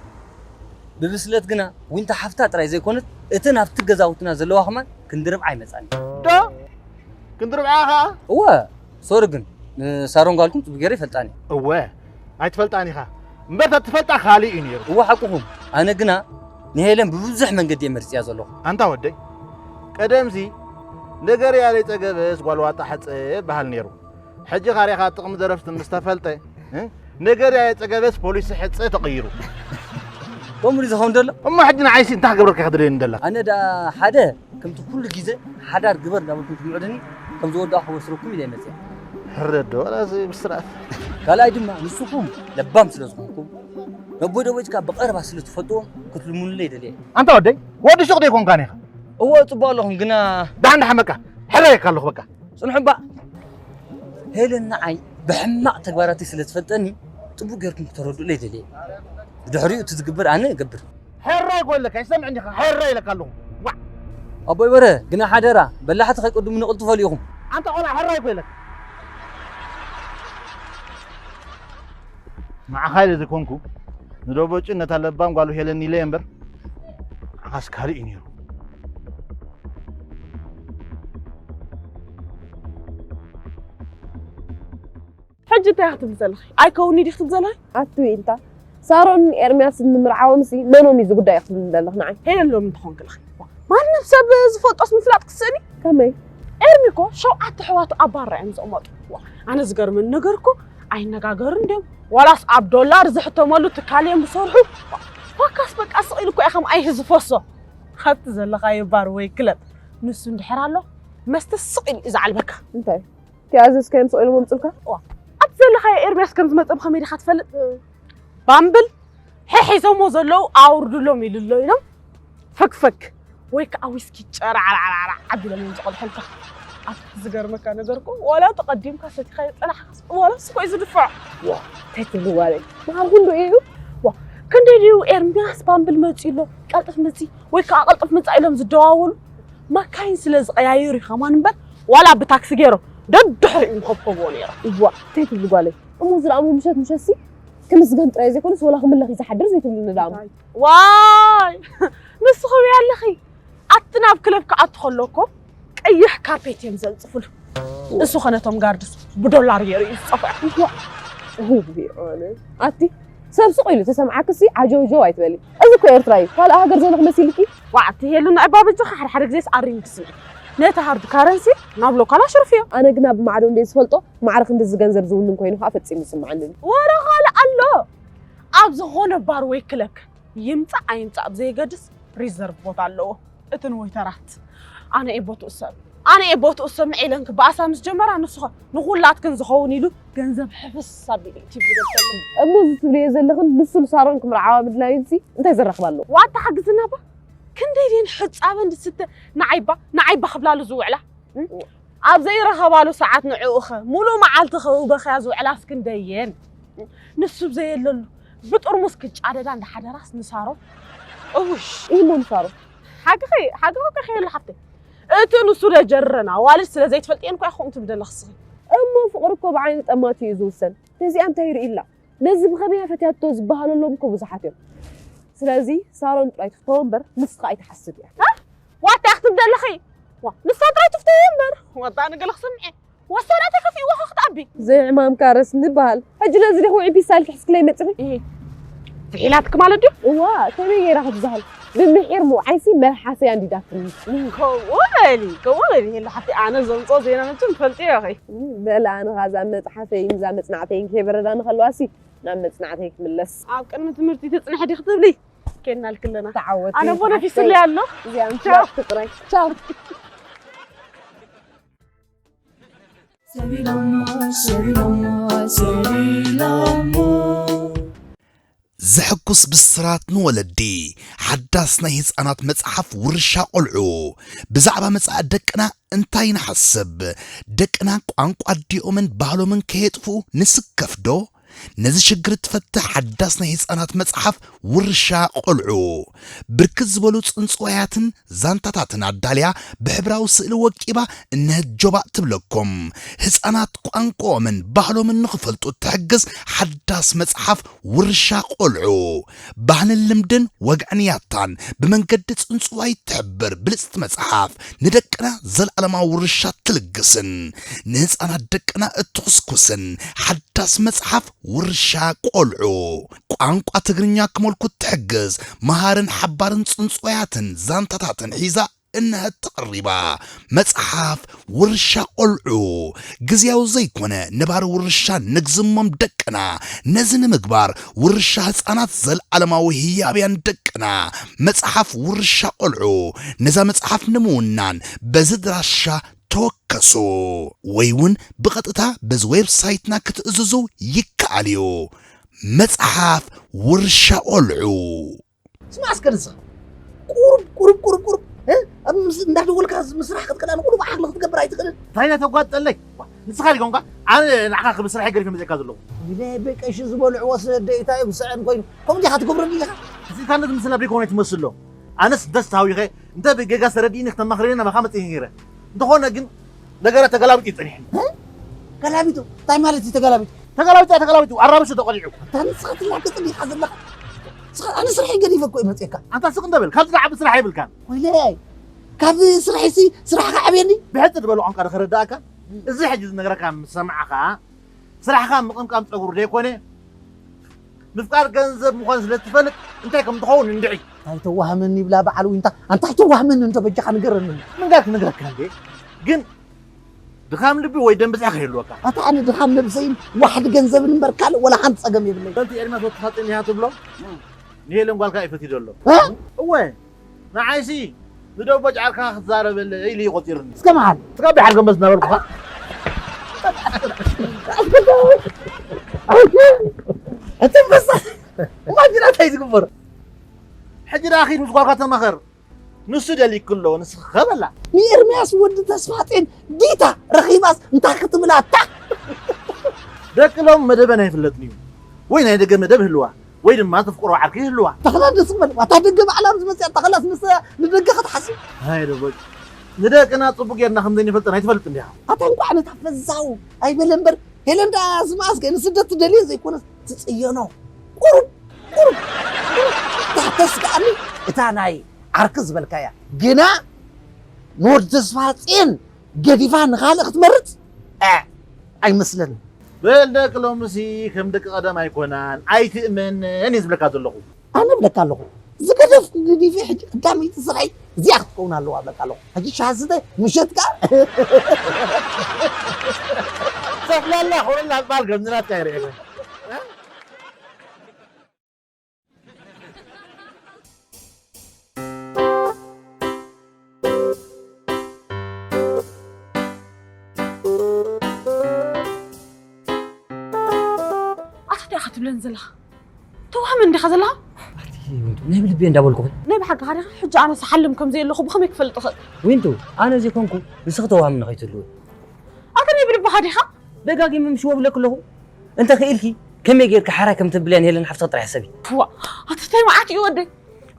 ብብስለት ግና ዊንታ ሓፍታ ጥራይ ዘይኮነት፣ እተን ኣብቲ ገዛውትና ዘለዋ ከማን ክንዲ ርብዓ ይመጻኒ። ዶ? ክንዲ ርብዓ ከኣ? እወ፣ ሶሪ ግን፣ ንሳሮን ጓልኩም ጽቡቕ ገይረ ይፈልጣን እየ። እወ፣ ኣይትፈልጣን ኢኻ። እምበር ተትፈልጣ ካልእ እዩ ነይሩ። እወ፣ ሓቅኹም። ኣነ ግና ንሄለን ብብዙሕ መንገዲ እየ መሪጸያ ዘለኹ። ኣንታ ወደይ፣ ቀደምሲ፣ "ነገር ያለ ጸገበስ ጓል ዋጣ ሕጸ" ይበሃል ነይሩ። ሕጂ ካሬኻ ጥቕሚ ደረፍቲ ምስ ተፈልጠ፣ እ? "ነገር ያለ ጸገበስ ፖሊሲ ሕጸ" ተቐይሩ። ከምኡ ድዩ ዝኸውን ዘሎ? እሞ ሕጂ ንዓይሲ እንታይ ክገብረካ ኢኻ ትደልየኒ ዘለኻ? ኣነ ደኣ ሓደ፣ ከምቲ ኩሉ ግዜ ሓዳር ግበር እንዳበልኩም ትምዕዱኒ፣ ከም ዝወዳእኹ ክወስረኩም ኢለ እየ መጽየ። ሕረዶ፣ ዋላ እዚ ብስርዓት። ካልኣይ ድማ፣ ንስኹም ለባም ስለ ዝኾንኩም፣ ነቦይ ደቦይትካ ብቐረባ ስለ ትፈልጥዎም፣ ክትልምኑለይ ደልየ። ኣንታ ወደይ፣ ወዲ ሹቕ ዶ ኣይኮንካን ኢኻ? እወ፣ ጽቡቕ ኣለኹም፣ ግና ደሓን ደሓን በቃ፣ ሕራይ ኢካ ኣለኹ በቃ። ጽንሑ እባ። ሄለን ንዓይ ብሕማቕ ተግባራተይ ስለ ትፈልጠኒ፣ ጽቡቕ ጌርኩም ክተረድኡለይ ደልየ። ብድሕሪኡ እቲ ዝግበር ኣነ እገብር። ሕራይ እኮ ኢለካ፣ ይሰምዕ እንዲኻ፣ ሕራይ ኢለካ ኣለኹ። ዋዕ! ኣቦይ በረ፣ ግና ሓደራ፣ በላሕቲ ከይቅድሙኒ ቅልጥፎ ልኢኹም። ኣንታ ቆልዓ፣ ሕራይ እኮ ኢለካ። ንዓኻ ኢለ ዘይኮንኩ፣ ንደቦጭን ነታ ለባም ጓሉ ሄለን ኢለ እየ እምበር፣ ንዓኻስ ካልእ እዩ ነይሩ። ሕጂ እንታይ ክትብል ዘለኺ? ኣይከውን'ዩ ዲኺ ክትብል ዘለኺ? ኣቲ ዊንታ፣ ሳሮን ኤርምያስ ንምርዓዎምሲ መኖም እዩ ዝጉዳይ ክትብል ዘለኺ ንዓይ? ሄለን ሎሚ እንተኾንክልኺ፣ ማንም ሰብ ዝፈልጦስ ምፍላጥ ክትስእኒ? ከመይ? ኤርሚ እኮ ሸውዓተ ኣሕዋቱ ኣብ ባራ እዮም ዝቕመጡ። ዋ፣ ኣነ ዝገርመኒ ነገር እኮ ኣይነጋገሩን ድዮም? ዋላስ ኣብ ዶላር ዝሕተመሉ ትካል እዮም ዝሰርሑ? ዋ፣ ፋካስ በቃ ስቕ ኢሉ እኮ እዩ ከም ኣይሂ ዝፈሶ። ኣብቲ ዘለኻዮ ባር ወይ ክለብ ንሱ እንድሕር ኣሎ መስተ ስቕ ኢሉ እዩ ዝዓልበካ። እንታይ? እቲ ኣዘዝካዮም ስቕ ኢሎም ኣምፅልካ? ዋ፣ ኣብቲ ዘለኻዮ ኤርምያስ ከም ዝመፀ ብኸመይ ዲኻ ትፈልጥ? ባምብል ሕሒዞሞ ዘለዉ ኣውርድሎም ኢሉ ኣሎ ኢሎም ፈክፈክ ወይ ከዓ ዊስኪ ጨራዕራዕራዕ ኣቢሎም እዮም ዝቐድሑልካ። ኣብቲ ዝገርመካ ነገር እኮ ዋላ ተቐዲምካ ሰቲኻዮ ፀናሕካስ ዋላ ንሱ እኮ እዩ ዝድፋዕ። ዋ፣ እንታይ ትብሊ ጓለይ? መሃር ክንዱ እዩ። ዋ፣ ክንደይ ድዩ ኤርምያስ ባምብል መፂኡ ኣሎ፣ ቀልጥፍ ምፂ ወይ ከዓ ቀልጥፍ ምፃእ ኢሎም ዝደዋወሉ? መካይን ስለ ዝቐያይሩ እዩ ከማን እምበር ዋላ ብታክሲ ገይሮም ደድሕሪኡ ምኸብከብዎ ነይሮም። እዋ፣ እንታይ ትብሊ ጓለይ? እሞ ዝረኣሞ ምሸት ምሸትሲ ክምስገን ጥራይ ዘይኮነስ ወላ ክምለኽ እዩ ዝሓድር ዘይትብልኒ ደኣ እሞ። ዋይ ንስኺ ወይ ኣለኺ ኣቲ ናብ ክለብ ክኣቱ ከሎ እኮ ቀይሕ ካርፔት እዮም ዘንጽፉሉ። እሱ ኸነቶም ጋርድስ ብዶላር ገይሩ እዩ ዝጸፍዖ። እዋእ፣ ኣቲ ሰብ ስቕ ኢሉ ተሰምዓክሲ ዓጀውጀው ኣይትበሊ። እዚ እኮ ኤርትራ እዩ። ካልእ ሃገር ዘለኹ መሲልኪ? ዋዕ ትሄሉ ንዕባ በጃኻ ሓደ ሓደ ግዜስ ኣሪም ትስምዒ። ነቲ ሃርድ ካረንሲ ናብ ሎካል ኣሽርፍዮ። ኣነ ግና ብማዕዶ እንደ ዝፈልጦ ማዕረ ክንድዚ ገንዘብ ዝውንን ኮይኑ ከዓ ፈጺሙ ዝስምዓኒ። ወረ ካልእ ኣሎ። ኣብ ዝኾነ ባር ወይ ክለብ ይምጻእ ኣይምጻእ ብዘየገድስ ሪዘርቭ ቦታ ኣለዎ። እተን ወይተራት ኣነ እየ ቦትኡ ሰብ ኣነ እየ ቦትኡ ሰብ ንዒለን ክበኣሳ ምስ ጀመራ ንስኸ ንኹላትክን ዝኸውን ኢሉ ገንዘብ ሕፍስ ኣቢሉ እዩ ቲቪ ዝገብረለን። እሞ እዚ ትብልዮ ዘለኽን ንሱ ንሳሮን ክምርዓዋ ምድላዩንሲ እንታይ ዘራኽብ ኣለዎ? ዋታ ሓግዝና ባ ክንደይ ድየን ሕጻበን ዝስተ ንዓይባ ንዓይባ ክብላሉ ዝውዕላ ኣብ ዘይረኸባሉ ሰዓት ንዕኡኸ ሙሉእ መዓልቲ ከውበኽያ ዝውዕላስ ክንደየን። ንሱ ብዘየለሉ ብጥርሙስ ክጫደዳ እንዳሓደራስ ንሳሮን እውሽ። ኢሞ ንሳሮን ሓቅኺ ሓቅኺ እኮ ከየሉ ሓፍተይ። እቲ ንሱ ደጀረና ዋልድ ስለ ዘይትፈልጥየን እኮ ኢኹም ትብደለ ክስኺ። እሞ ፍቕሪ እኮ ብዓይኒ ጠማቲ እዩ ዝውሰን። ነዚኣ እንታይ ይርኢ ኣላ? ነዚ ብኸመይ ፈትያቶ ዝበሃለሎም እኮ ብዙሓት እዮም። ስለዚ ሳሮን ጥራይ ትፍተዎ እምበር ንስኻ ኣይትሓስብ እያ። እ? ዋታ ክትብደለኺ? ዋ ንሳ ጥራይ ትፍተዎ እምበር ዋታ ንገለ ክሰምዐ ወሰዳት ከፊእዎ ክትኣቢ። ዘይዕማምካ ረስኒ በሃል። ሕጂ ነዚ ዲኹ ውዒ ፒሳ ኢልኪ ሕስክለይ መጽኺ? እሂ። ዝሒላትኪ ማለት ድዩ? እዋ፣ ከመይ ገይራ ክትዝሃል? ብምሒር ምውዓይሲ መልሓሰይ ኣንዲዳትኒ። ከምኡ በሊ፣ ከምኡ በሊ። ሄሎ ሓፍተይ፣ ኣነ ዘምጽኦ ዜና መቸም ትፈልጥዮ ኢኺ። እም፣ በል ኣነ ኸኣ እዛ መጽሓፈይን እዛ መጽናዕተይን ከይበረዳ ንኸልዋሲ ናብ መጽናዕተይ ክምለስ። ኣብ ቅድሚ ትምህርቲ ትጽንሒ ዲኺ ትብሊ? ኬድናልኪ ኣለና። ተዓወቲ፣ ኣነ እሞ ነፊሱለይ ኣሎ። እዚኣ ቻው። ምፍላጥ ጥራይ። ቻው። ሰቢሎሞ፣ ሰቢሎሞ፣ ሰቢሎሞ። ዘሐጉስ ብስራት ንወለዲ። ሓዳስ ናይ ህጻናት መጽሓፍ ውርሻ ቆልዑ። ብዛዕባ መጻኢ ደቅና እንታይ ንሓስብ? ደቅና ቋንቋ ኣዲኦምን ባህሎምን ከየጥፍኡ ንስከፍ ዶ? ነዚ ሽግር እትፈትሕ ሓዳስ ናይ ህጻናት መጽሓፍ ውርሻ ቆልዑ። ብርክት ዝበሉ ጽንጽዋያትን ዛንታታትን ኣዳልያ ብሕብራዊ ስእሊ ወቂባ እነሀት ጆባእ ትብለኩም። ህጻናት ቋንቋኦምን ባህሎምን ንኽፈልጡ እትሕግዝ ሓዳስ መጽሓፍ ውርሻ ቆልዑ። ባህልን ልምድን ወግዕን ያታን ብመንገዲ ጽንጽዋይ እትሕብር ብልጽቲ መጽሓፍ ንደቅና ዘለኣለማዊ ውርሻ እትልግስን ንህጻናት ደቅና እትኹስኩስን ሓዳስ መጽሓፍ ውርሻ ቆልዑ። ቋንቋ ትግርኛ ክመልኩ እትሕግዝ መሃርን ሓባርን ጽንጽዋያትን ዛንታታትን ሒዛ እነሀት ተቐሪባ። መጽሓፍ ውርሻ ቆልዑ። ግዝያዊ ዘይኮነ ነባሪ ውርሻ ንግዝሞም ደቅና። ነዚ ንምግባር ውርሻ ህጻናት ዘለኣለማዊ ህያብያን ደቅና። መጽሓፍ ውርሻ ቆልዑ። ነዛ መጽሓፍ ንምውናን በዚ ድራሻ ተወከሱ። ወይ እውን ብቐጥታ በዚ ዌብሳይትና ክትእዝዙ ይከኣል እዩ። መጽሓፍ ውርሻ ቆልዑ። ስማዕ እስከ ንስኻ። ቁሩብ፣ ቁሩብ፣ ቁሩብ፣ ቁሩብ፣ እ? ኣብ ምስ-፣ እንዳደወልካ ምስ ስራሕ ክትከዳ ንኹሉ ብዓቕሊ ክትገብር ኣይትኽእልን። እንታይ ነተጓጠለይ? ዋ፣ ንስኻ ዲኻ ኮንካ? ኣነ ንዓኻ ክብል ስራሐይ ገዲፈ መጺእካ ዘለኹ። ኢለ ብቀሺ ዝበልዕዎ ስለ ደይታ እዩ ብስዐን ኮይኑ። ከምኡ ዲኻ ትገብረኒ ኢኻ? እዚ ታነት ምስላ ደይኮነ ትመስሎ። ኣነስ ደስ ሃዊኸ፣ እንተ ብጌጋ ተረዲእኒ ክተማኽረኒ ናባኻ መጺእ ነይረ። እንተኾነ ግን ነገራት ተገላቢጡ እዩ ጸኒሕኒ። እ? ገላቢጡ? እንታይ ማለት እዩ ተገላቢጡ? ተገላቢጡ፣ ተገላቢጡ፣ ኣራብሹ ተቐሊዑ። ኣታ ንስኻ ትላገጽ ዲኻ ዘለኻ? ንስኻ፣ ኣነ ስርሐይ ገዲፈ እኮ እየ መጺእካ። ኣንታ ስቕ እንደ በል፣ ካብዚ ዝዓቢ ስራሕ የብልካን። ወይለይ፣ ካብ ስርሐይሲ ስራሕካ ዓብየኒ። ብሕጽር ዝበለ ቋንቋ ዶ ከረዳእካ? እዚ ሕጂ ዝነግረካ ምስ ሰማዕኻ፣ ስራሕካ ምቕምቃም ጸጉሪ ደይኮነ፣ ምፍቃር ገንዘብ ምዃኑ ስለ ትፈልጥ እንታይ ከም ትኸውን እንድዒ። እንታይ ተዋህመኒ ይብላ በዓል ዊንታ፣ ኣንታ ኣይተዋህመኒ እንዶ በጃኻ ንገረኒ። ምንጋር ክነግረካ እንዴ? ግን ድኻም ልቢ ወይ ደም ብዝሒ ከይህልወካ። ኣታ ኣነ ድኻም ነብሰይን ዋሕዲ ገንዘብን እምበር ካልእ ወላ ሓንቲ ጸገም የብለይ። በንቲ ኤርሚያስ ወዲ ፋጥን እያ ትብሎ? ንሄለን ጓልካ እዩ ፈትዩ ዘሎ። እ? እወ። ንዓይሲ ንደቦ ጫርካ ክትዛረበለይ ኢሉ እዩ ቆጺሩኒ። እስከ መዓል? እስከ ብሓር ገንበስ እናበልኩኻ። እቲ ኣንበሳ እማ ጅራ እንታይ ዝግበር? ሕጂ ደኣ ኺድ ምስ ጓልካ ተማኸር። ንሱ ደልይኪ ኣሎ፣ ንስኺ ኸ በላ። ንኤርምያስ ወዲ ተስፋጼን ዲታ ረኺባስ እንታይ ክትብላ እታ? ደቂ ሎም መደበን ኣይፍለጥን እዩ። ወይ ናይ ደገ መደብ ህልዋ፣ ወይ ድማ ተፍቅሮ ዓርኪ ህልዋ። ተኽላ ደስ በል። ዋታ ደገ ባዕላ ምስ መጽያ ተኽላስ ንሳ ንደገ ክትሓስብ። ኣይ ደቦጭ። ንደቅና ጽቡቅ ጌርና ከም ዘይንፈልጠን ኣይትፈልጥን ዲኻ? ኣታ እንኳዕ ነታ ፈዛው ኣይበለ እምበር፣ ሄለን ደኣ ስምዓስ ከ ንስደት ትደልዮ ዘይኮነስ ትጽየኖ። ቁሩብ፣ ቁሩብ፣ ቁሩብ። እታ ተስግኣኒ፣ እታ ናይ ዓርኪ ዝበልካያ። ግና ንወዲ ተስፋጽዮን ገዲፋ ንኻልእ ክትመርጽ? እ፣ ኣይመስለንን። በል ደቂ ሎምሲ ከም ደቂ ቀደም ኣይኮናን፣ ኣይትእመነን እየ ዝብለካ ዘለኹ። ኣነ እብለካ ኣለኹ፣ ዝገደፍኩ ገዲፈ ሕጂ ቀዳመይቲ ስራይ እዚኣ ክትከውን ኣለዋ እብለካ ኣለኹ። ሕጂ ሻሂ ስተ፣ ምሸት ከኣ ሰፍላላ፣ ኮለላ ዝበሃል ከምዚ ናትካ ይርእየካ። ኣታ እንታይ ኢኻ ትብለኒ ዘለኻ? ተዋህመኒ ዲኻ ዘለኻ? ኣቲ ወንቱ፣ ናይ ብልቢ እንዳበልኩኺ። ናይ ብሓቅኻ ዲኻ? ሕጂ ኣነስ ሓልም ከም ዘየለኹ ብኸመይ ክፈልጥ እኽእል? ዊንቱ፣ ኣነ ዘይኮንኩ ንስኺ ተዋህምኒ ከይትህልዊ። ኣታ ናይ ብልብኻ ዲኻ? ደጋጊመ ምሽ ወብለክ ኣለኹ። እንተ ክኢልኪ ከመይ ጌርኪ ሓራይ ከም ተብልያ ንሄለን ሓፍትኺ ጥራሕ ሕሰቢ። ዋ፣ ኣታ እንታይ መዓት እዩ ወደይ?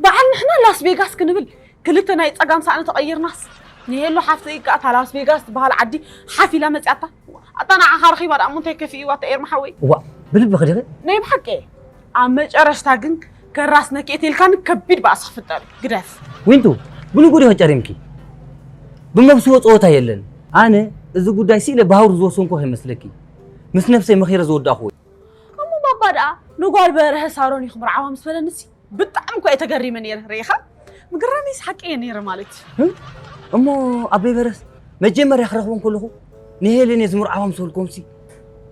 በዓል ንሕና ላስ ቬጋስ ክንብል ክልተ ናይ ጸጋም ሳእኒ ተቐይርናስ፣ ንሄሉ ሓፍተይ እካ እታ ላስ ቬጋስ ትበሃል ዓዲ ሓፍ ኢላ መጺኣታ። ኣታ ንዓኻ ረኺባ ደኣ እሞ እንታይ ከፊእዋ እታ ኤርሚ ሓወይ? እዋእ፣ ብልብኺ ዲኺ? ናይ ብሓቂ። ኣብ መጨረሽታ ግን ከራስ ነኪኤት ኢልካኒ ከቢድ ባእሲ ክፍጠር እዩ። ግደፍ። ዊንቱ፣ ብንጉ ዲኺ ጨሪምኪ? ብመብስዎ ጸወታ የለን። ኣነ እዚ ጉዳይ ስኢለ ብሃውሪ ዝወሰንኩ ከይመስለኪ። ምስ ነብሰይ መኺረ ዝወዳእኹዎ እዩ። እሞ ባባ ደኣ ንጓል በርሀ ሳሮን እዩ ክምርዓዋ ምስ በለንሲ ብጣዕሚ እኮ እየ ተገሪመ ነይረ። ርኢኻ? ምግራመይስ ሓቂ እየ ነይረ ማለት እዩ። እም? እሞ ኣቦይ በረስ መጀመርያ ክረኽቦም ከለኹ ንሄለን እየ ዝምርዓዋ ምስ በልኩዎምሲ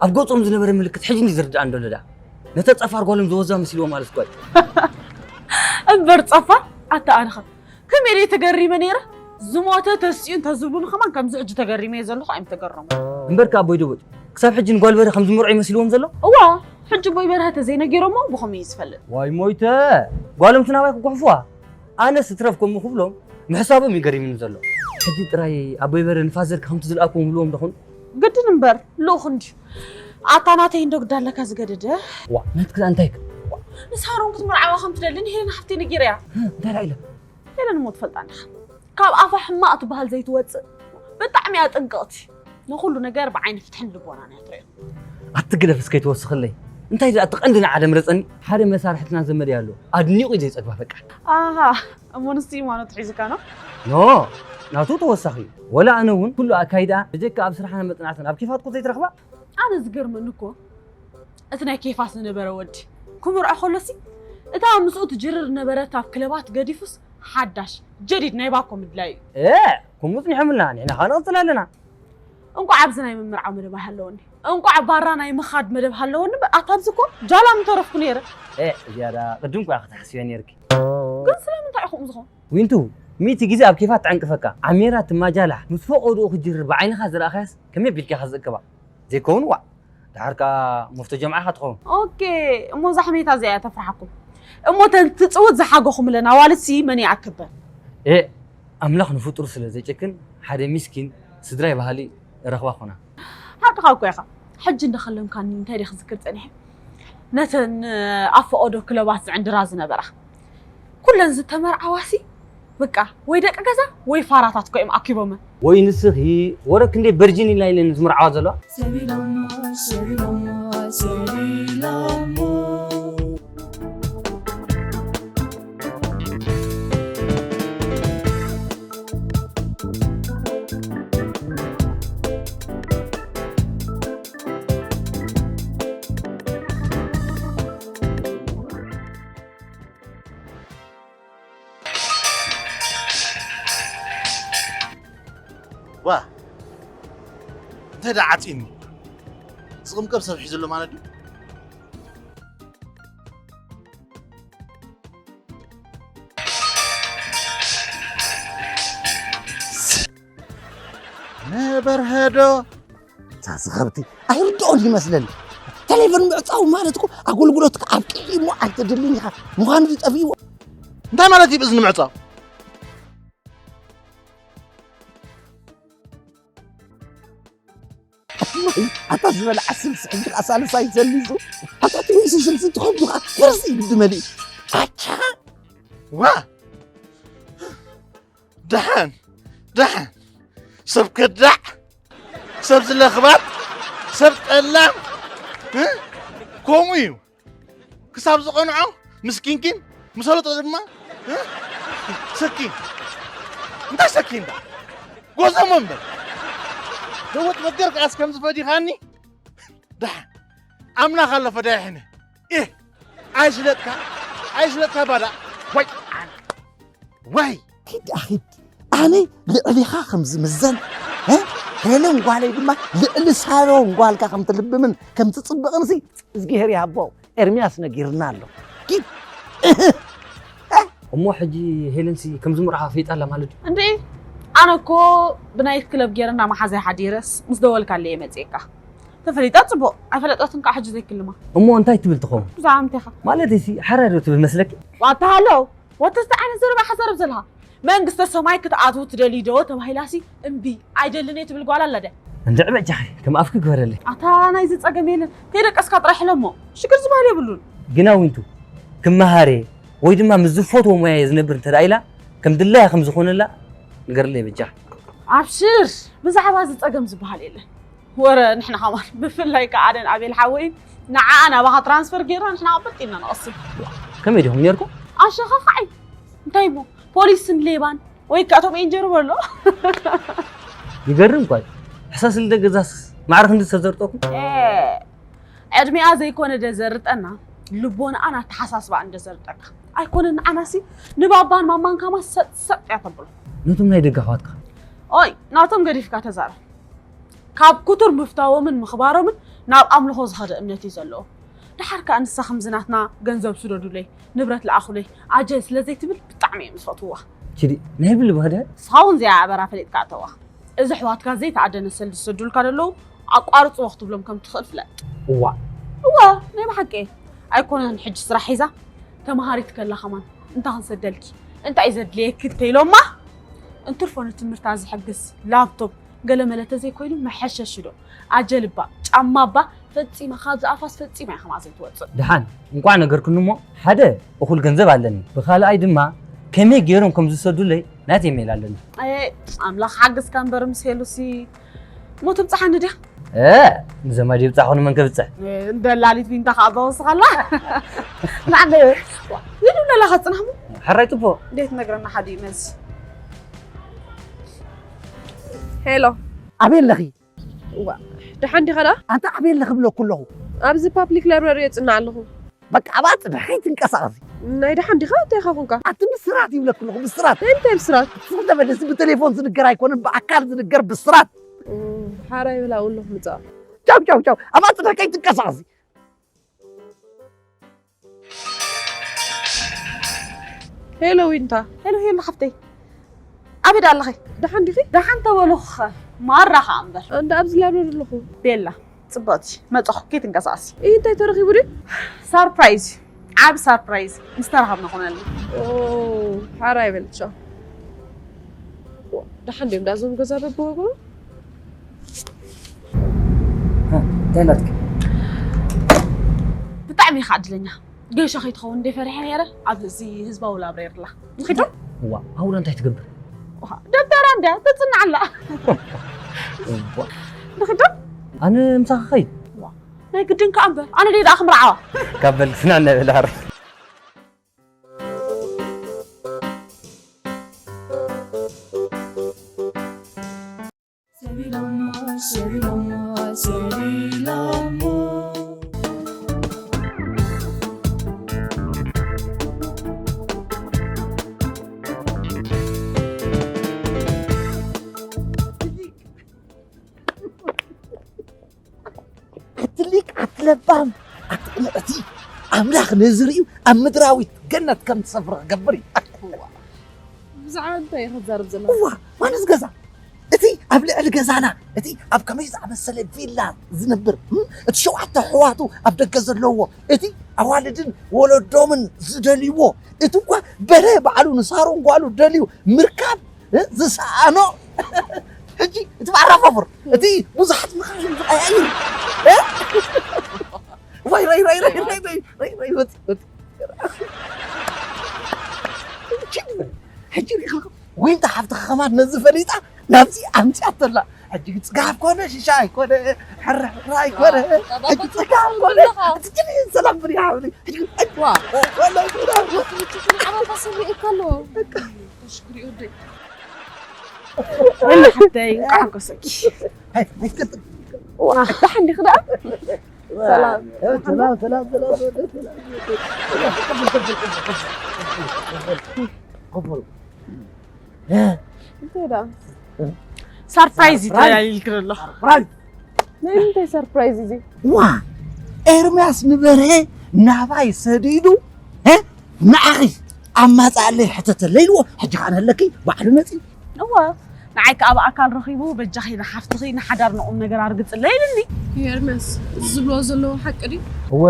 ኣብ ገጾም ዝነበረ ምልክት ሕጂ እንዲ ዝርድኣኒ ዘሎ ደኣ። ነተ ጸፋር ጓሎም ዝወዛ መሲልዎ ማለት እኮ እዩ። እምበር ጸፋር ኣታ ኣነኸ ከመይ ኢለ ተገሪመ ነይረ? ዝሞተ ተሲኡ እንተዝብሉኒ ከማን ከምዚ ሕጂ ተገሪመ እየ ዘለኹ ኣይምተገረሙ። እምበርካ ኣቦይ ደቦጭ ክሳብ ሕጂ ንጓል በርሀ ከም ዝምርዖ ይመሲልዎም ዘሎ? እዋ፣ ሕጂ ኣቦይ በርሀ ተዘይነጊሮሞ ብኸመይ እዩ ዝፈልጥ? ዋይ ሞይተ! ጓሎም ትናባይ ክጉሕፉዋ? ኣነስ ትረፍ ከምኡ ክብሎም ምሕሳቦም እዩ ገሪምኒ ዘሎ። ሕጂ ጥራይ ኣቦይ በርሀ ንፋዘር ከምቲ ዝለኣክዎም ይብልዎም ዶ ኾን? ግድን እምበር፣ ልኡኽ እንድዩ። ኣታ ናተይ እንዶ ግዳ ኣለካ ዝገደደ። ዋ፣ ናትኪ ደኣ እንታይ ክ-? ዋ፣ ንሳሮን ክትምርዓዋ ከም ትደሊ ንሄለን ሓፍተይ ነጊረያ። ህ፣ እንታይ ደኣ ኢላ? ሄለን እሞ ትፈልጣ እንዲኻ። ካብ ኣፋ ሕማቕ ትበሃል ዘይትወጽእ። ብጣዕሚ እያ ጥንቅቕቲ። ንኹሉ ነገር ብዓይኒ ፍትሕን ልቦናን እያ ትርእዮ። ኣቲ ግደፍ እስከ ይትወስኽለይ። እንታይ ደኣ እቲ ቀንዲ ንዓ ደምረጸኒ? ሓደ መሳርሕትና ዘመደይ ኣሎ። ኣድኒቑ እዩ ዘይጸግባ በቃ። ኣሃ፣ እሞ ንሱ እዩ ማኖቱ ሒዙካ ነው? ኖ፣ ናቱ ተወሳኺ እዩ። ወላ ኣነ እውን ኩሉ ኣካይዳ ብጀካ ኣብ ስራሕና መጽናዕትን ኣብ ኬፋትኩ ዘይትረኽባ? ኣነ ዝገርመኒ እኮ እቲ ናይ ኬፋ ዝነበረ ወዲ ክምርዖ ከሎሲ እታ ምስኡ ትጅርር ዝነበረት ኣብ ክለባት ገዲፉስ ሓዳሽ ጀዲድ ናይ ባኮ ምድላይ እዩ። እ፣ ከምኡ ጽኒሖምልና፣ ንሕና ኸኣ ንቕጽል ኣለና። እንቋዕ ኣብዚ ናይ ምምርዓው መደብ ኣይሃለወኒ፣ እንቋዕ ባራ ናይ ምኻድ መደብ ሃለወኒ እምበር፣ ኣታ ኣብዚ እኮ ጃላ ምተረፍኩ ነይረ። እ፣ ዝያዳ ቅድም እኮ ኢኺ ክትሓስብዮ ነይርኪ። ግን ስለምንታይ እዩ ከምኡ ዝኾን? ዊንቱ፣ ሚእቲ ግዜ ኣብ ኬፋ ትዕንቅፈካ። ዓሚራ ትማጃላሕ፣ ምስ ፈቐድኡ ክትጅርር ብዓይንኻ ዝረኣኻያስ ከመይ ኣቢልካ ኢኻ ዝእክባ? ዘይከውን ዋእ። ደሓር ከኣ መፍቶ ጀምዓ ኢኻ ትኸውን። ኦኬ፣ እሞ እዛ ሕሜታ እዚኣ እያ ተፍርሓኩም። እሞ እተን ትጽውት ዝሓገኹምለን ኣዋልድሲ መን ይኣክበን? ኤእ፣ ኣምላኽ ንፍጡር ስለ ዘይጨክን ሓደ ሚስኪን ስድራይ በሃሊ ረኽባ ኮና። ሓቅኻ እኮ ኢኻ። ሕጂ እንዳኸለምካኒ እንታይ ድየ ክዝክር ጸኒሐ? ነተን ኣብ ፈቐዶ ክለባት ዝዕንድራ ዝነበራ። ኩለን ዝተመርዓዋሲ በቃ ወይ ደቂ ገዛ ወይ ፋራታት እኮ እዮም ኣኪቦመን። ወይ ንስኺ ወረ ክንደይ ቨርጂን ኢልና ኢለን ዝምርዓዋ ዘለዋ? ሰቢሎሞ፣ ሰቢሎሞ፣ ሰቢሎሞ። ዋ፣ እንታይ ደኣ ዓጺኒ? ዝቕምቀም ሰብ ሒዙ ኣሎ ማለት ድዩ? ነበርሀዶ? እታ ዝኸብቲ ኣይርድኦን ይመስለኒ። ቴሌፎን ምዕጻው ማለት እኮ ኣገልግሎትካ ኣብቂዑ እሞ ኣይተድልን ኢኻ ምዃኑ እዩ ጠፊእዎ። እንታይ ማለት እዩ ብእዝኒ ምዕጻው? ኣታ ዝበልዓ ስልሲ ሕጂ ኸኣ ሳልሳይ ዘሊሱ። ኣታ እቲ ርእሲ ስልሲ ትኸዱ ኸኣ ፈርሲ ግዲ መሊኡ። ኣቻ! ዋ! ደሓን፣ ደሓን። ሰብ ከዳዕ፣ ሰብ ዝለኽባጥ፣ ሰብ ጠላም፣ እ? ከምኡ እዩ። ክሳብ ዝቐንዖ ምስኪንኪን፣ ምሰለጦ ድማ፣ እ? ሰኪን። እንታይ ሰኪን ዳ? ጎዘሞ እምበር። ደወት መገር ከኣስ ከም ዝፈዲኻኒ? ደሓን። ኣምላኽ ኣሎ ፈዳይሕነ። እህ! ኣይስለጥካ፣ ኣይስለጥካ ባዳ። ወይ! ኣነ! ወይ! ኪድ ኣኺድ። ኣነ ልዕሊኻ ከም ዝምዘን፣ እ? ሄለን ጓለይ ድማ ልዕሊ ሳሮን ጓልካ ከም ትልብምን ከም ትጽብቕን ሲ እዝግሄር ይሃቦ። ኤርሚያስ ነጊርና ኣሎ። ኪድ! እህ! እሞ ሕጂ ሄለንሲ ከም ዝምርዓ ፈይጣ ኣላ ማለት ድዩ? እንዴ፣ ኣነ እኮ ብናይት ክለብ ገይረ እና መሓዛይ ሓዲረስ ምስ ደወልካለይ እየ መጺኤካ። ተፈሊጣ ጽቡቕ፣ ኣይፈለጠትን ከዓ ሕጂ ዘይክልማ። እሞ እንታይ ትብል ትኸውን? ብዛዕባ ምንታይ ኢኻ? ማለተይሲ፣ ሓራይ ዶ ትብል መስለኪ? ዋታ ሃሎ፣ ዋታ እንታይ ዓይነት ዘረባ ኢኻ ዘረብ ዘለኻ? መንግስተ ሰማይ ክትኣትዉ ትደልዩ ዶ ተባሂላሲ፣ እምቢ፣ ኣይደልን እየ ትብል ጓል ኣላ ድያ? እንድዒ በጃኺ፣ ከም ኣፍኪ ግበረለይ። ኣታ ናይዚ ጸገም የለን፣ ከይደቀስካ ጥራሕ ኢለ እሞ፣ ሽግር ዝበሃል የብሉን። ግና ዊንቱ፣ ክመሃር እየ፣ ወይ ድማ ምስ ዝፈትዎ ሞያ እየ ዝነብር እንተ ደኣ ኢላ፣ ከም ድላያ ከም ዝኾነላ ንገርለይ በጃኺ። ኣብሽር፣ ብዛዕባ እዚ ጸገም ዝበሃል የለን። ወረ ንሕና ኸማን፣ ብፍላይ ከኣ ኣደን ኣቤል ሓወይን ንዓኣ ናባኻ ትራንስፈር ጌርና ንሕና ቀበጥ ኢልና ንቐስን። ከመይ ዲኹም ኔርኩም? ኣሸኻኻዒ። እንታይ እሞ ፖሊስን ሌባን ወይ ከኣ እቶም ኤንጀሮ በሎ። ይገርም እኳ እዩ። ሕሳስ ልደ ገዛስ ማዕረ ክንዲ ዝተዘርጠኩም? ኤ፣ ዕድሜኣ ዘይኮነ ደዘርጠና፣ ልቦናኣን ኣተሓሳስባኣን ደዘርጠካ። ኣይኮነን ንዓናሲ ንባባን ማማን ካማ ሰጥ ሰጥ እያ ተብሎ። ነቶም ናይ ደገ ኣሕዋትካ? ኦይ፣ ናቶም ገዲፍካ ተዛረብ። ካብ ክቱር ምፍታዎምን ምኽባሮምን ናብ ኣምልኾ ዝኸደ እምነት እዩ ዘለዎም። ደሓር ከኣ ንሳ ከምዚ ናትና ገንዘብ ስደዱለይ፣ ንብረት ለኣኹለይ፣ ኣጀል ስለ ዘይትብል ብጣዕሚ እዮም ዝፈትውዋ። ችዲ፣ ናይ ብሊ ባህዳ? ንስኻ እውን እዚኣ ኣበራ ፈሊጥካ ኣተዋ። እዚ ኣሕዋትካ ዘይተኣደነ ሰልዲ ዝሰዱልካ ዘለዉ ኣቋርጽዎ ክትብሎም ከም ትኽእል ፍለጥ። እዋ። እዋ፣ ናይ ብሓቂ እየ። ኣይኮነን ሕጂ ስራሕ ሒዛ፣ ተምሃሪት ከላ ከማን እንታይ ክንሰደልኪ፣ እንታይ እዩ ዘድልየኪ እንተኢሎማ፣ እንትርፎ ንትምህርታ ዝሕግዝ ላፕቶፕ ገለ መለ ተዘይኮይኑ መሐሸሺ ዶ? ኣጀልባ፣ ጫማ እባ ፈጺማ ካብዚ ኣፋስ ፈጺማ እያ ከምኣ ዘይትወጽእ። ደሓን፣ እንቋዕ ነገርክኒ እሞ፣ ሓደ፣ እኹል ገንዘብ ኣለኒ። ብኻልኣይ ድማ፣ ከመይ ገይሮም ከም ዝሰዱለይ ናተይ ሜላ ኣለኒ። ኣየ፣ ኣምላኽ ሓግዝካ እምበር ምስ ሄሉሲ፣ እሞ ትብጽሓኒ ድያ? እ፣ ንዘማድ ይብጻሕ ኾነ መን ከብጽሕ? እ፣ ደላሊት ቢንታ ኸኣ ኣባወስኻላ። ንዓለ፣ ይድብለላ ኸጽናሕሞ። ሕራይ ጽቡቕ። እንዴት ነግረና ሓዲ መዝ። ሄሎ። ኣበይ ኣለኺ? እዋ፣ ደሓን ዲኻ ደኣ? ኣንታ ኣበይ ኣለኺ ብለኩ ኣለኹ። ኣብዚ ፓብሊክ ላይብረሪ እየ ጽናዕ ኣለኹ። በቃ፣ ኣብኣ ጽንሒ፣ ከይትንቀሳቐሲ። ናይ ደሓን ዲኻ? እንታይ ኢኻ ኹንካ? ኣቲ ብስራት ይብለኪ ኣለኹ፣ ብስራት። ናይ እንታይ ብስራት? ስቕ እንተ በሊ፣ እዚ ብቴሌፎን ዝንገር ኣይኮነን፣ ብኣካል ዝንገር ብስራት። ኦ፣ ሓራይ ብላ ኣለኹ ምጻእ። ቻው፣ ቻው፣ ቻው። ኣብኣ ጽንሒ፣ ከይትንቀሳቐሲ። ሄሎ ዊንታ። ሄሎ፣ ሄሎ ሓፍተይ። ኣበይ ደኣ ኣለኺ? ደሓን ዲኺ? ደሓን ተበልኹኸ፣ ማራ ኸኣ እምበር። ኣንዳ ኣብዚ ላብረሪ ኣለኹ። ቤላ፣ ጽብቕቲ፣ መጻኹ፣ ከይትንቀሳቐሲ። እይ፣ እንታይ ተረኺቡ ድዩ? ሰርፕራይዝ እዩ። ዓቢ ሰርፕራይዝ። ምስ ተራኸብና ኾነልና። ኦ፣ ሓራይ በል፣ ቻው። ደሓን ድዮም ዳዞም ገዛ በብወገኑ? ሃ፣ እንታይ ናትኪ? ብጣዕሚ ኢኻ ዕድለኛ። ገይሾ ከይትኸውን እንደ ፈሪሐ ነይረ፣ ኣብዚ ህዝባዊ ላብረሪ ኣላ። ንኺዶ? እዋ፣ ኣብኡ እንታይ ትገብር? ውሃ፣ ደብተራ እንድያ ተጽንዓላ። እዋ። ንኺዶ? ኣነ ምሳኻ ኸይድ? እዋ፣ ናይ ግድን ከኣ እምበር፣ ኣነ ደይ ደኣ ክምርዓዋ። ካብ በል፣ ስምዕና በል፣ ኣረ። ሰቢሎሞ፣ ሰቢሎሞ፣ ሰቢሎሞ። ኣቲ ሊቅ፣ ኣቲ ለባም፣ ኣቲ ቅኑዕ፣ እቲ ኣምላኽ ነዚ ርእዩ ኣብ ምድራዊት ገነት ከም ትሰፍሪ ክገብር እዩ። ብዛዕባ እንታይ ኢኻ ትዛረብ ዘለኻ? እዋ፣ ማንስ ገዛ? እቲ ኣብ ልዕሊ ገዛና፣ እቲ ኣብ ከመይ ዝኣመሰለ ቪላ ዝነብር፣ እም? እቲ ሸውዓተ ኣሕዋቱ ኣብ ደገ ዘለዎ፣ እቲ ኣዋልድን ወለዶምን ዝደልይዎ፣ እቲ እኳ በለ ባዕሉ ንሳሮን ጓሉ ደልዩ ምርካብ፣ እ? ዝሰኣኖ። ሕጂ እቲ መዓራፋፍር፣ እቲ ብዙሓት ምኽንያት ዝቐያይር፣ እ? ዋይ፣ ዋይ፣ ዋይ፣ ወጽ፣ ወጽ። ሕጂ ሪኢኻ፣ ወይ እንተ ሓፍትኻ ከማን ነዚ ፈሊጣ ናብዚ ኣምጺኣቶ ኣላ። ሕጂ ጽጋብ ኮነ ሽሻይ ኮነ ሕራይ ኮነ ሕጂ ጽጋብ ኮነ ሕጂ ሰላም ብሪ ሓብሪ ሕጂ ዋ ወላ ሰላም ብሪ ዓባባ ሰብሪ እከሎ ተሽግሪ ወደይ ወላ ሓተይ እንኳዕ ሓጎሰኪ ሀይ ሀይ ዋ ዳሕን ዲኺ ደኣ ሰላም ሰላም ሰላም ሰላም ሰርፕራይዝ ይተላሊልክን ኣሎ ናይ ምንታይ ሰርፕራይዝ እዚ ዋ ኤርምያስ ንበርሀ ናባይ ሰዲዱ እ ንዓኺ ኣማፅኣለይ ሕተተለይ ኢልዎ ሕጂ ከዓ ንህለኪ ባዕሉ መፂ እወ ንዓይ ከዓ ብኣካል ረኺቡ በጃኺ ንሓፍትኺ ንሓዳር ንቑም ነገር ኣርግፅለይ ኢልኒ ኤርምያስ እዚ ዝብሎ ዘለዎ ሓቂ ድዩ እወ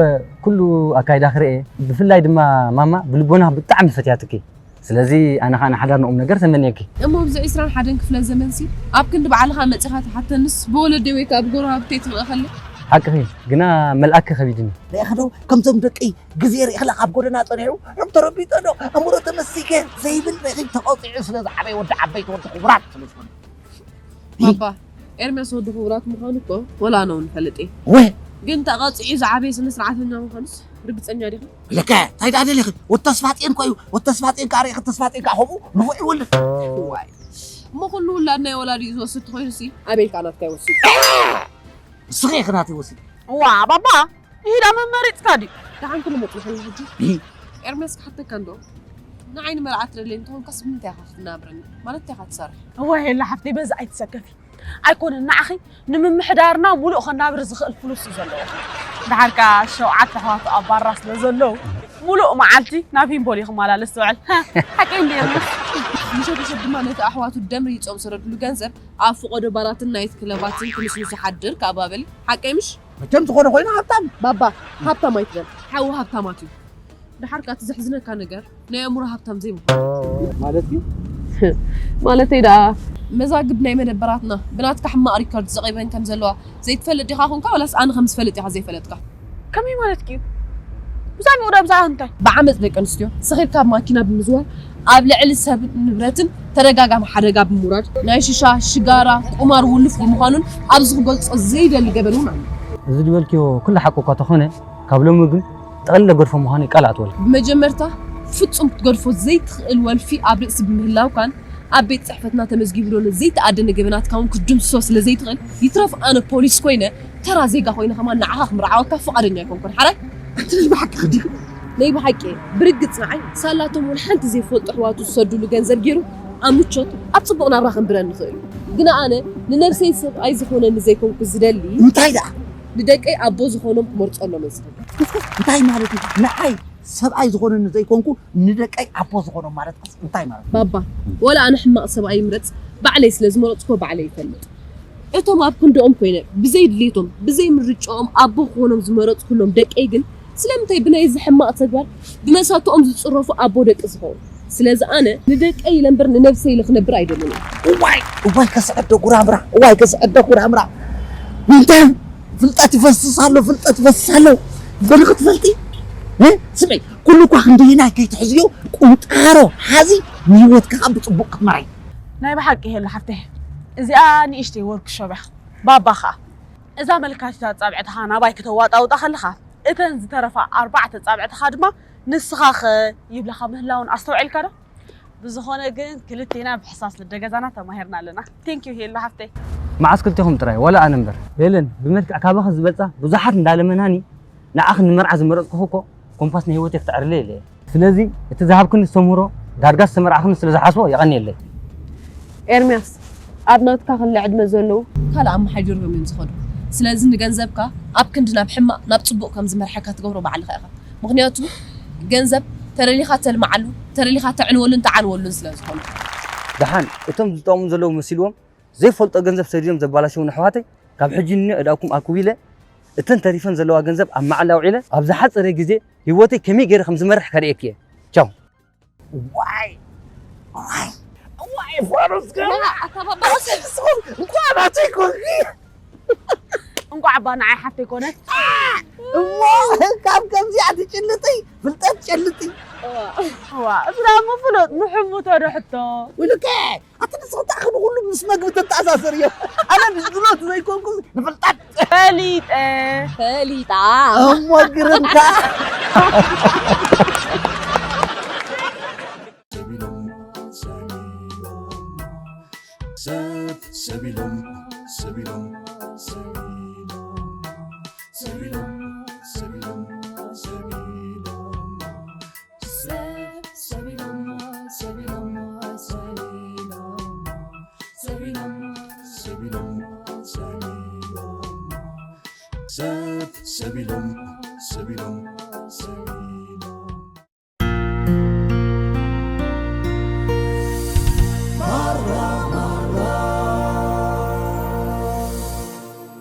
ኩሉ ኣካይዳ ክርኤ ብፍላይ ድማ ማማ ብልቦና ብጣዕሚ ፈትያትኪ ስለዚ ኣነ ከዓ ንሓዳር ንቑም ነገር ተመንየኪ እሞ ኣብዚ ዕስራን ሓደን ክፍለ ዘመንሲ ኣብ ክንዲ ባዕልኻ መፂኻ ትሓተንስ ብወለደይ ወይ ከዓ ብጎረባብተይ ትኽእኸለ ሓቅኺ ግና መልኣክ ከቢድኒ ርኢኽዶ ከምዞም ደቂ ግዜ ርኢኽላ ካብ ጎደና ፀኒሑ ሩም ተረቢጠ ዶ ኣእምሮ ተመሲገ ዘይብል ርኢኺ ተቐፂዑ ስለ ዝዓበየ ወዲ ዓበይቲ ወዲ ክቡራት ስለ ዝኾነ ባባ ኤርምያስ ወዲ ክቡራት ምዃኑ እኮ ወላ ኣነ እውን ፈልጥ እየ ወይ ግን ተቐፂዑ ዝዓበየ ስነ ስርዓተኛ ምዃኑስ ርግፀኛ ዲኻ ለከ እንታይ ደኣ ደሊኺ ወዲ ተስፋፅዮን ኮ እዩ ወዲ ተስፋፅዮን ከዓ ርኢኺ ተስፋፅዮን ከዓ ከምኡ ንፉዕ ይወልድ ዋይ እሞ ኩሉ ውላድ ናይ ወላዲኡ ዝወስድ ተኾይኑ ሲ ኣበይ ከዓ ናትካ ይወስድ ንስኺ ኢኺ ናተይ ወሲድ ዋ ባባ ይሄዳ መመሪፅካ ድዩ ደሓን ክሉ መፅልሐኒ ሕጂ ኤርምያስ ክሓተካ እንዶ ንዓይ ንመርዓ ትደልየ እንተኾንካስ ብምንታይ ኢኻ ክትናብረኒ ማለት እንታይ ኢኻ ትሰርሕ እወ የላ ሓፍተይ በዚ ኣይትሰከፊ ኣይኮነን ንዓኺ ንምምሕዳርና ሙሉእ ከናብር ዝኽእል ፍሉስ እዩ ዘለዎ ደሓርካ ሸውዓተ ኣሕዋቱ ኣብ ባራ ስለ ዘለዉ ሙሉእ መዓልቲ ናብ ሂምቦል እዩ ክመላለስ ዝውዕል ሓቂ እንዲ ምሸት ምሸት ድማ ነቲ ኣሕዋቱ ደም ርይፆም ዝሰደድሉ ገንዘብ ኣብ ፍቆዶ ባራትን ናይት ክለባትን ክንስንሱ ሓድር ከኣባበል ሓቀይ ምሽ መቸም ዝኾነ ኮይኑ ሃብታም ባባ ሃብታም ኣይትበል ሓዊ ሃብታማት እዩ ደሓር ከኣ እቲ ዘሕዝነካ ነገር ናይ ኣእምሮ ሃብታም ዘይምዃኑ ማለት እዩ ማለተይ ደኣ መዛግብ ናይ መደበራትና ብናትካ ሕማቕ ሪከርድ ዘቒበን ከም ዘለዋ ዘይትፈልጥ ዲኻ ኹንካ ወላስ ኣነ ከም ዝፈልጥ ኢኻ ዘይፈለጥካ ከመይ ማለት ድዩ ብዛዕባኡ ዳ ብዛዕባ እንታይ ብዓመፅ ደቂ ኣንስትዮ ሰኺርካ ኣብ ማኪና ብምዝዋር ኣብ ልዕሊ ሰብን ንብረትን ተደጋጋሚ ሓደጋ ብምውራድ ናይ ሽሻ ሽጋራ ቁማር ውሉፍ ብምዃኑን ኣብዚ ክገልፆ ዘይደሊ ገበን እውን ኣሎ እዚ ዝበልክዮ ኩሉ ሓቂ እኳ ተኾነ ካብ ሎሚ ግን ጠቕሊለ ገድፎ ምዃኑ ቃል ኣትወልኪ ብመጀመርታ ፍፁም ክትገድፎ ዘይትኽእል ወልፊ ኣብ ርእሲ ብምህላውካን ኣብ ቤት ፅሕፈትና ተመዝጊቡ ዘሎ ዘይተኣደነ ገበናትካ እውን ክትድምስሶ ስለ ዘይትኽእል ይትረፍ ኣነ ፖሊስ ኮይነ ተራ ዜጋ ኮይነ ከማን ንዓኻ ክምርዓወካ ፍቓደኛ ኣይኮንኩን ሓራይ ኣንቲ ናይ ብሓቂ ክዲ ናይ ብሓቂ ብርግፅ ንዓይ ሳላቶም እውን ሓንቲ ዘይፈልጡ ኣሕዋቱ ዝሰዱሉ ገንዘብ ገይሩ ኣብ ምቾት ኣብ ፅቡቕ ናብራ ከንብረኒ ይኽእል እዩ ግና ኣነ ንነብሰይ ሰብኣይ ዝኾነኒ ዘይኮንኩ ዝደሊ እንታይ ደኣ ንደቀይ ኣቦ ዝኾኖም ክመርፀሎም እየ ዝኽእል እንታይ ማለት እዩ ንዓይ ሰብኣይ ዝኾነኒ ዘይኮንኩ ንደቀይ ኣቦ ዝኾኖም ማለት እንታይ ማለት ባባ ወላ ኣነ ሕማቕ ሰብኣይ ይምረፅ ባዕለይ ስለ ዝመረፅኮ ባዕለይ ይፈልጥ እቶም ኣብ ክንድኦም ኮይነ ብዘይ ድሌቶም ብዘይ ምርጭኦም ኣቦ ክኾኖም ዝመረፅኩሎም ደቀይ ግን ስለምንታይ ብናይዚ ሕማቕ ተግባር ብመሳትኦም ዝፅረፉ ኣቦ ደቂ ዝኸውን ስለዚ ኣነ ንደቀይ ኢለ እምበር ንነብሰይ ኢለ ክነብር ኣይደልን እየ እዋይ እዋይ ከስዐዶ ጉራምራ እዋይ ከስዐዶ ጉራምራ ምንታይ ፍልጠት ይፈስስ ኣሎ ፍልጠት ይፈስስ ኣሎ በሊ ክትፈልጢ ስምዒ ኩሉ እኳ ክንደየናይ ከይትሕዝዮ ቁንጣሮ ሓዚ ንህይወትካ ካብ ብፅቡቅ ክትመራይ ናይ ብሓቂ ሄሉ ሓፍተይ እዚኣ ንእሽተይ ወርክሾፕ እያ ባባ ኸዓ እዛ መልካቲት ኣጻብዕትኻ ናባይ ክተዋጣውጣ ከለኻ እተን ዝተረፋ ኣርባዕተ ኣጻብዕትኻ ድማ ንስኻ ኸ ይብላኻ ምህላውን ኣስተውዒልካ ዶ ብዝኾነ ግን ክልቴና ብሕሳስ ልደ ገዛና ተማሂርና ኣለና ቴንኪዩ ሄሉ ሓፍተይ መዓስ ክልቴኹም ጥራይ ዋላ ኣነ እምበር ሄለን ብመልክዕ ካባኺ ዝበልጻ ብዙሓት እንዳለመናኒ ንዓኺ ንመርዓ ዝመረጽኩኺ እኮ ኮምፓስ ንህይወተይ ክትዕርለይ ኢለ እየ ስለዚ እቲ ዝሃብክኒ ኣስተምህሮ ዳርጋ ዝተመርዓኽኒ ስለ ዝሓስቦ የቐንየለይ። ኤርምያስ ኣብ ናትካ ክሊ ዕድመ ዘለዉ ካልእ ኣመሓዲሮም እዮም ዝኸዱ። ስለዚ ንገንዘብካ ኣብ ክንዲ ናብ ሕማቕ ናብ ጽቡቕ ከም ዝመርሐካ ትገብሮ ባዕልኻ ኢኻ። ምኽንያቱ ገንዘብ ተደሊኻ ተልምዓሉ፣ ተደሊኻ ተዕንወሉን ትዓንወሉን ስለ ዝኾነ። ደሓን እቶም ዝጠቕሙ ዘለዉ መሲልዎም ዘይፈልጦ ገንዘብ ሰዲዶም ዘባላሸዉኒ ኣሕዋተይ ካብ ሕጂ ንንዮ ዕዳኹም ኣክቡ ኢለ እተን ተሪፈን ዘለዋ ገንዘብ ኣብ መዓላ ኣውዒለ ኣብ ዝሓጸረ ግዜ ህይወተይ ከመይ ገይረ ከም ዝመርሕ ከርእየኪ እየ። ቻው። ዋይ ዋይ ዋይ ፋኖስ ገና ኣታ ባባ ሰብስኹም እንኳዕ ናተይ ኮንኪ። ቋዕባ ንዓይ ሓፍተይ ኮነት። እሞ ካብ ከምዚኣ ትጭልጥይ ፍልጠት ጨልጥይ። ዋ፣ እዚ ደኣ እሞ ፍሉጥ ምሕሙቶ ዶ ሕቶ? ውልቀ ኣቲ ንስኽታኺ ንኹሉ ምስ መግቢ ተተኣሳሰር እዮ። ኣነ ንዝብሎት ዘይኮንኩ ንፍልጠት ፈሊጠ። ፈሊጣ እሞ ግርምታ። ሰብ ሰቢሎም ሰቢሎም ሰቢሎም ሰቢሎም ሰቢሎም ሰቢሎም ሰቢሎም ሰብ ሰቢሎም ሰቢሎም ሰቢሎም ሰቢሎም ሰቢሎም ሰቢሎም ሰብ ሰቢሎም ሰቢሎም ሰቢሎም